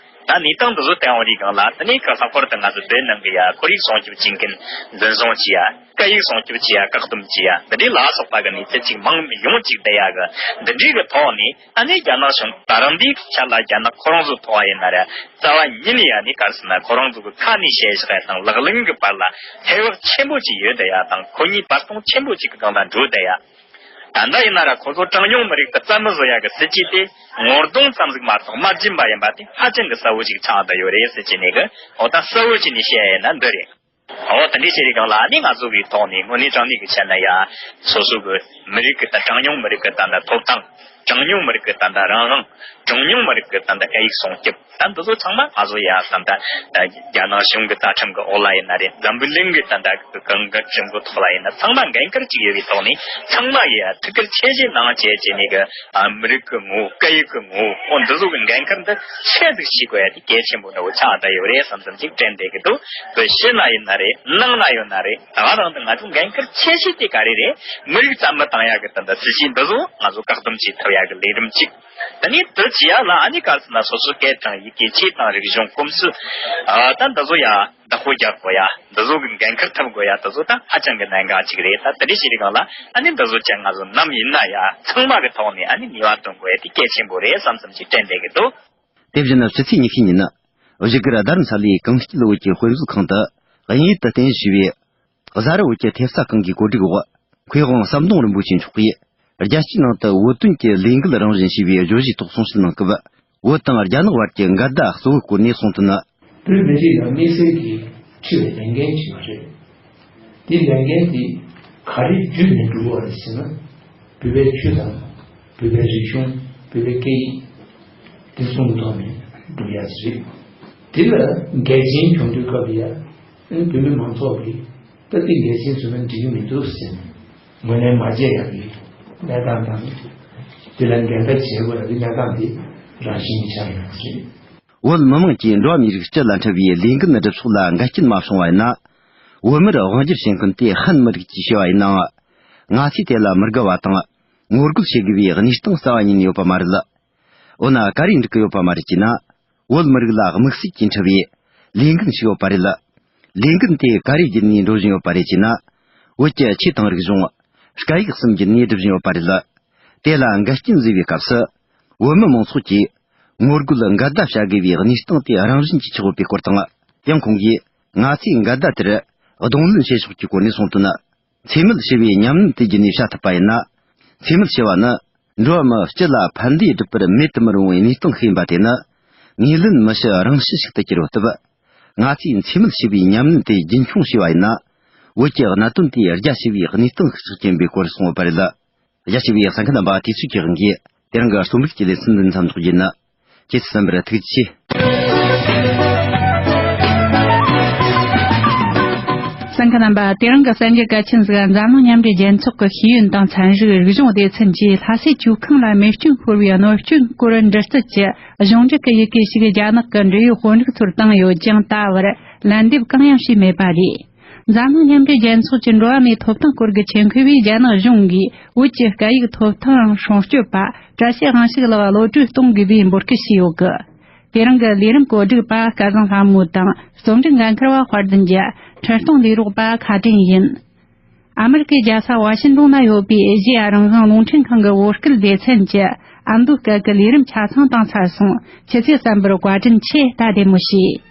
ད་གནས་སྟངས་འདི་ཚོ་བལྟས་ཡོང་དུས་སྒང་ལ། དེ་ནས་ཁ་ལྷག་པར་དུ་ང་ཚོ་བོད་ནང་གི་ཡ་ཁོར་ཡུག་སྲུང་སྐྱོབ་བྱེད་མཁན་འཛིན་བཟུང་བྱེད་ཡ། སྐད་ཡིག་སྲུང་སྐྱོབ་བྱེད་ཡ་བཀག་སྡོམ་བྱེད་ཡ། འདི་འདྲའི་ལ་སོགས་པ་གི་གནས་ཚུལ་ཅིག་མང་ཡོང་ཅིག་བསྡད་ཡ་གི། འདི་འདྲའི་གི་ཐོག་ནས། ཨ་ནི་རྒྱ་ནག་གཞུང་ད་རང་འདིའི་ཆ་ལ་རྒྱ་ནག་ཁོ་རང་ཚོ་ཐོག་ཡིན་ན་ར། རྩ་བ་ཉིད་ནས་ཡ་ནི་ག་རེ་ཟེར་ན། ཁོ་རང་ཚོ་གི་ཁ་ནས་བཤད་བཞག་ཡ་དང་ལག་ལེན་གི་བར་ལ་ཧེ་བག་ཆེན་པོ་ཅིག་ཡོད་བསྡད་ཡ་དང་། ཁོ་གཉིས་བར་སྟོང་ཆེན་པོ་ཅིག་གི་སྒང་ལ་འགྲོ་བསྡད་ཡ། ད་ལྟ་ཡིན་ན་ར་ཁོ་ཚོ་གྲངས་ཉུང་མི་རིགས་དེ་རྩ་མེད་བཟོ་ཡ་གི་སྲིད་ཇུས་དེ་ངོ་གདོང་ཙམ་ཟིག་མ་གཏོགས་མ་བརྗེད་པ་ཡིན་པ་དེ་ཧ་ཅང་གི་གསལ་བོ་ཞིག་ཆགས་བསྡད་ཡོད་རེད་ཟེར་གྱི་ནས་གི། འོ། ད་གསལ་བོ་བྱས་ནས་བཤད་ཡ་ཡིན་ན་འདི་རེད། འོ། དེ་འདྲའི་བྱས་རིགས་སྒང་ལ་ནི་ང་ཚོ་གི་ཐོག་ནས་དངོས་གནས་དྲང་གནས་ཀྱི་བཤད་ན་ཡ། སོ་སོ་གི་མི་རིགས་ཀྱི་ད་གྲངས་ཉུང་མི་རིགས་ཀྱི་ད་ད་ཐོབ་ཐང་ གྲངས་ཉུང་མི་རིགས་ཀྱི་ད་ལྟ་རང་དབང་། གྲངས་ཉུང་མི་རིགས་ཀྱི་ད་ལྟ་སྐད་ཡིག་སྲུང་སྐྱོབ། ད་འདི་ཚོ་ཚང་མ་ང་ཚོ་ཡ་ད་ལྟ་རྒྱ་ནག་གཞུང་གི་རྩ་ཁྲིམས་ཀྱི་འོག་ལ་ཡིན་ན་རེད། འཛམ་བུ་གླིང་གི་ད་ལྟ་གི་གང་གི་ཁྲིམས་གི་ཐོག་ལ་ཡིན་ན་ཚང་མ་འགན་ཁུར་གཅིག་ཡོད་པའི་ཐོག་ནས་ཚང་མ་ཡ་ཐུགས་ཁུར་ཆེ་བཞེས་གནང་བྱས་བྱས་ནས་གི་ཨ་མི་རིགས་ཀྱི་ངོ་བོ། སྐད་ཡིག་གི་ངོ་བོ། འོ་འདི་ཚོ་གི་འགན་ཁུར་འདི་ཆེ་ཟིག་བྱེད་དགོས་ཡ་དེ་གལ་ཆེན་པོ་འདྲ་བོ་ཆགས་བསྡད་ཡོད་རེད་བསམ་བསམ་ཅིག་དྲན་བསྡད་གི་འདུག། བོད་ཕྱི་ན་ཡིན་ན་རེད། ནང་ན་ཡོད་ན་རེད། ད་ག་རང་དུ་ང་ཚོ་འགན་ཁུར་ཆེ་ཤོས་དེ་ག་རེ་རེད། མི་རིགས་རྩ་མེད་བཏང་ཡག་གི་ད་ལྟ་སྲིད་ཇུས་འདི་ཚོ་ང་ཚོ་བཀག་སྡོམ་བྱེད་ཐུབ་ཡག་གི་ལས་རིམ་གཅིག། ད་ནི་དེ་བྱེད་ཡག་ལ་ཨ་ནི་ག་རེ་ཟེར་ན་སོ་སོའི་སྐད་དང་ཡི་གེ། ཆོས་དང་རིག་གཞུང་། གོམས་སྲོལ། ཨ་ད་འདི་ཚོ་ཡ་བདག་པོ་རྒྱག་དགོས་ཡ། འདི་ཚོ་གི་འགན་ཁུར་ཐུབ་དགོས་ཡ། འདི་ཚོ་ད་ཧ་ཅང་གི་གནད་འགག་ཅིག་རེད། ད་དེ་འདྲ་བྱེད་རིང་ལ་ཨ་ནི་འདི་ཚོ་ཅན་ང་ཚོ་ནམ་ཡིན་ན་ཡ་ཚང་མ་གི་ཐོག་ནས་ཨ་ནི་ནུས་པ་བཏོན་དགོས་ཡ་དེ་གལ་ཆེན་པོ་རེད་བསམ་བསམ་ཅིག་དྲན་བསྡད་གི་འདུག། དེ་བཞིན་ཕྱི་ཚེས་ཉི་ཤུ་ཉིན་ནི་བཞུགས་སྒར་རྡ་རམ་ས་ལའི་གངས་སྐྱིད་བོད་ཀྱི་དཔེ་མཛོད་ཁང་དུ་དབྱིན་ཡུལ་དུ་རྟེན་གཞི་བྱས་པའི་གཟའ་རི་བོད་ཀྱི་ཐེབས་རྩ་ཁང་གི་གོ་སྒྲིག་འོག། མཁས་དབང་ཟམ་གདོང་རིན་པོ་ཆེ་མཆོག་གིས་རྒྱལ་སྤྱིའི་ནང་དུ་བོད་དོན་གྱི་ལས་འགུལ་རང་བཞིན་ཞེས་པའི་བརྗོད་གཞིའི་ཐོག་གསུང་བཤད་གནང་སྐབས། བོད་དང་རྒྱ་ནག་བར་གྱི་འགལ་ཟླ་གཙོ་བོའི་སྐོར་ནས་གསུངས་དོན་ནི། བོད་མི་རིགས་ལ་དམིགས་བསལ་གྱིས་འཁྲི་བའི་ལས་འགན་ཞིག་མ་རེད། དེ་ལས་འགན་དེ་ག་རེ་བརྒྱུད་ནས་སྒྲུབ་དགོས་རེད་ཟེར་ན། བོད་པའི་ཆོས་དང་། བོད་པའི་རིག་གཞུང་། བོད་པའི་སྐད་ཡིག་དེ་སྲུང་གི་ཐོག་ནས་སྒྲུབ་ཡ་ཞིག་རེད། དེ་ལ་འགལ་རྐྱེན་བྱུང་དུས་སྐབས་ལ་ཡ། བོད་མི་མང་ཚོགས་ཀྱིས་ད་ལྟའི་འགལ་རྐྱེན་བཟོས་ན་འགྲིག་གི་མི་འདུག་ཟེར་ནས་ངོས་ལེན་མ་བྱས་ཡག་གི་གནས་སྟངས་དང་། དེ་ལ་འགལ་ཟླ་བྱེད་དགོས་ཡག་གི་གནས་སྟངས་དེ་རང་བཞིན་གྱིས་ཆགས་ཡོད་པ་རེད། བོད་མི་མང་གིས་འགྲོ་བ་མིའི་རིགས་སྤྱི་ལ་འཕྲད་པའི་ལས་འགུལ་སྒྲུབ་ཕྱོགས་ལ་འགལ་རྐྱེན་མ་བྱུང་བ་ཡིན་ན། བོད་མིར་དབང་སྒྱུར་བྱེད་མཁན་དེ་ཧན་མི་རིགས་ཀྱིས་བྱས་པ་ཡིན་ནའང་། ང་ཚོས་དེ་ལ་མི་དགའ་བ་དང་། ངོ་རྒོལ་བྱེད་དགོས་པའི་གནས་སྟངས་རྩ་བ་ཉིད་ནས་ཡོད་པ་མ་རེད། འོ་ན་ག་རེ་འགྲིག་གི་ཡོད་པ་མ་རེད་ཅེ་ན། བོད་མི་རིགས་ལ་དམིགས་བསལ་གྱིས་འཁྲི་བའི་ལས་འགུལ་ཞིག་ཡོད་པ་རེད། ལས་འགུལ་དེ་ག་རེ་བརྒྱུད་ནས་འགྲོ་བཞིན་ཡོད་པ་རེད་ཅེ་ན། བོད་ཀྱི་ཆོས་དང་རིག་གཞུང་། སྐད་ཡིག་གསུམ་བརྒྱུད་ནས་སྒྲུབ་བཞིན་ཡོད་པ་རེད། དེ་ལ་འགལ་རྐྱེན་བཟོས་པའི་སྐབས་སུ། བོད་མི་མང་ཚོགས་ཀྱིས་ངོ་རྒོལ་འགལ་ཟླ་བྱ་དགོས་པའི་གནས་སྟངས་དེ་རང་བཞིན་གྱིས་ཆགས་ཡོད་པའི་སྐོར་དང་། ཡང་ཁོང་གིས་ང་ཚོས་འགལ་ཟླ་དེར་གདོང་ལེན་བྱེད་ཕྱོགས་ཀྱི་སྐོར་ནས་གསུངས་དོན། འཚེ་མེད་ཞི་བའི་ཉམས་ལེན་དེ་བརྒྱུད་ནས་བྱ་ཐུབ་པ་ཡིན་ན། འཚེ་མེད་ཞི་བ་ནི་འགྲོ་བ་མི་སྤྱི་ལ་ཕན་བདེ་སྒྲུབ་པར་མེད་དུ་མི་རུང་བའི་གནས་སྟངས་ཤིག་ཡིན་པ་དེ་ནི་ངོས་ལེན་མི་བྱེད་རང་བཞིན་ཞིག་ཏུ་གྱུར་ཡོད་སྟབས། ང་ཚོས་འཚེ་མེད་ཞི་བའི་ཉམས་ལེན་དེ་རྒྱུན་འཁྱོངས་བྱས་པ་ཡིན་ན། བོད་ཀྱི་གནད་དོན་དེ་རྒྱ་ཆེ་བའི་གནས་སྟངས་ཤིག་ཆགས་ཀྱིན་པའི་སྐོར་གསུངས་ཡོད་པ་རེད། རྒྱ་ཆེ་བའི་གསན་མཁན་རྣམ་པ། དུས་ཚོད་ཀྱི་དབང་གིས་དེ་རིང་གི་རྩོམ་རིག་གི་ལེ་ཚན་འདི་མཚམས་འཇོག་རྒྱུ་ཡིན། ཁྱེད་ཚོས་གསན་པར་ཐུགས་རྗེ་ཆེ། གསན་མཁན་རྣམ་པ། དེ་རིང་གི་གསར་འགྱུར་གལ་ཆེན་ཟིག་འཛམ་གླིང་མཉམ་འབྲེལ་རྒྱལ་ཚོགས་ཀྱི་ཤེས་ཡོན་དང་ཚན་རིག་རིག་གཞུང་སྡེ་ཚན་གྱིས་ལྷ་སའི་ཆོས་ཁང་ལ་རྨས་སྐྱོན་ཤོར་བའི་གནོད་སྐྱོན་སྐོར་འདྲི་རྩད་ཀྱི་གཞུང་འབྲེལ་གྱི་ཡི་གེ་ཞིག་རྒྱ་ནག་གི་འབྲེལ་ཡོད་དཔོན་རིགས་ཚོར་བཏང་ཡོད་ཀྱང་། ད་བར་ལན་འདེབས་གང་ཡང་བྱས་མེད་པ་རེད། འཛམ་གླིང་མཉམ་འབྲེལ་རྒྱལ་ཚོགས་ཀྱི་འགྲོ་བ་མིའི་ཐོབ་ཐང་སྐོར་གྱི་ཆེད་མཁས་པས་རྒྱ་ནག་གཞུང་གིས་བོད་ཀྱི་སྐད་ཡིག་ཐོབ་ཐང་སྲུང་སྐྱོབ་པ་བཀྲ་ཤིས་དབང་ཕྱུག་ལགས་གློད་གྲོལ་གཏོང་དགོས་པའི་འབོད་སྐུལ་བྱས་ཡོད་གི། དེ་རིང་གི་ལས་རིམ་གོ་སྒྲིག་པ་སྐལ་བཟང་ལྷ་མོ་དང་རྩོམ་སྒྲིག་འགན་འཁུར་བ་དཔལ་ལྡན་གྱི། འཕྲིན་གཏོང་ལས་རོགས་པ་ཁ་བྲལ་ཡིན། ཨ་མི་རི་ཀའི་རྒྱལ་ས་ཝ་ཤིན་ཏོན་ན་ཡོད་པའི་ཨེ་ཤེ་ཡ་རང་དབང་རླུང་འཕྲིན་ཁང་གི་བོད་སྐད་སྡེ་ཚན་གྱི་ཨ་མདོའི་སྐད་ཀྱི་ལས་རིམ་ཆ་ཚང་བཏང་ཚར་སོང་། ཁྱེད་ཚོས་གསན་པར་བཀའ་དྲིན་ཆེ། ད་བདེ་མོ་བྱོས།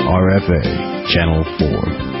R F A, Channel four.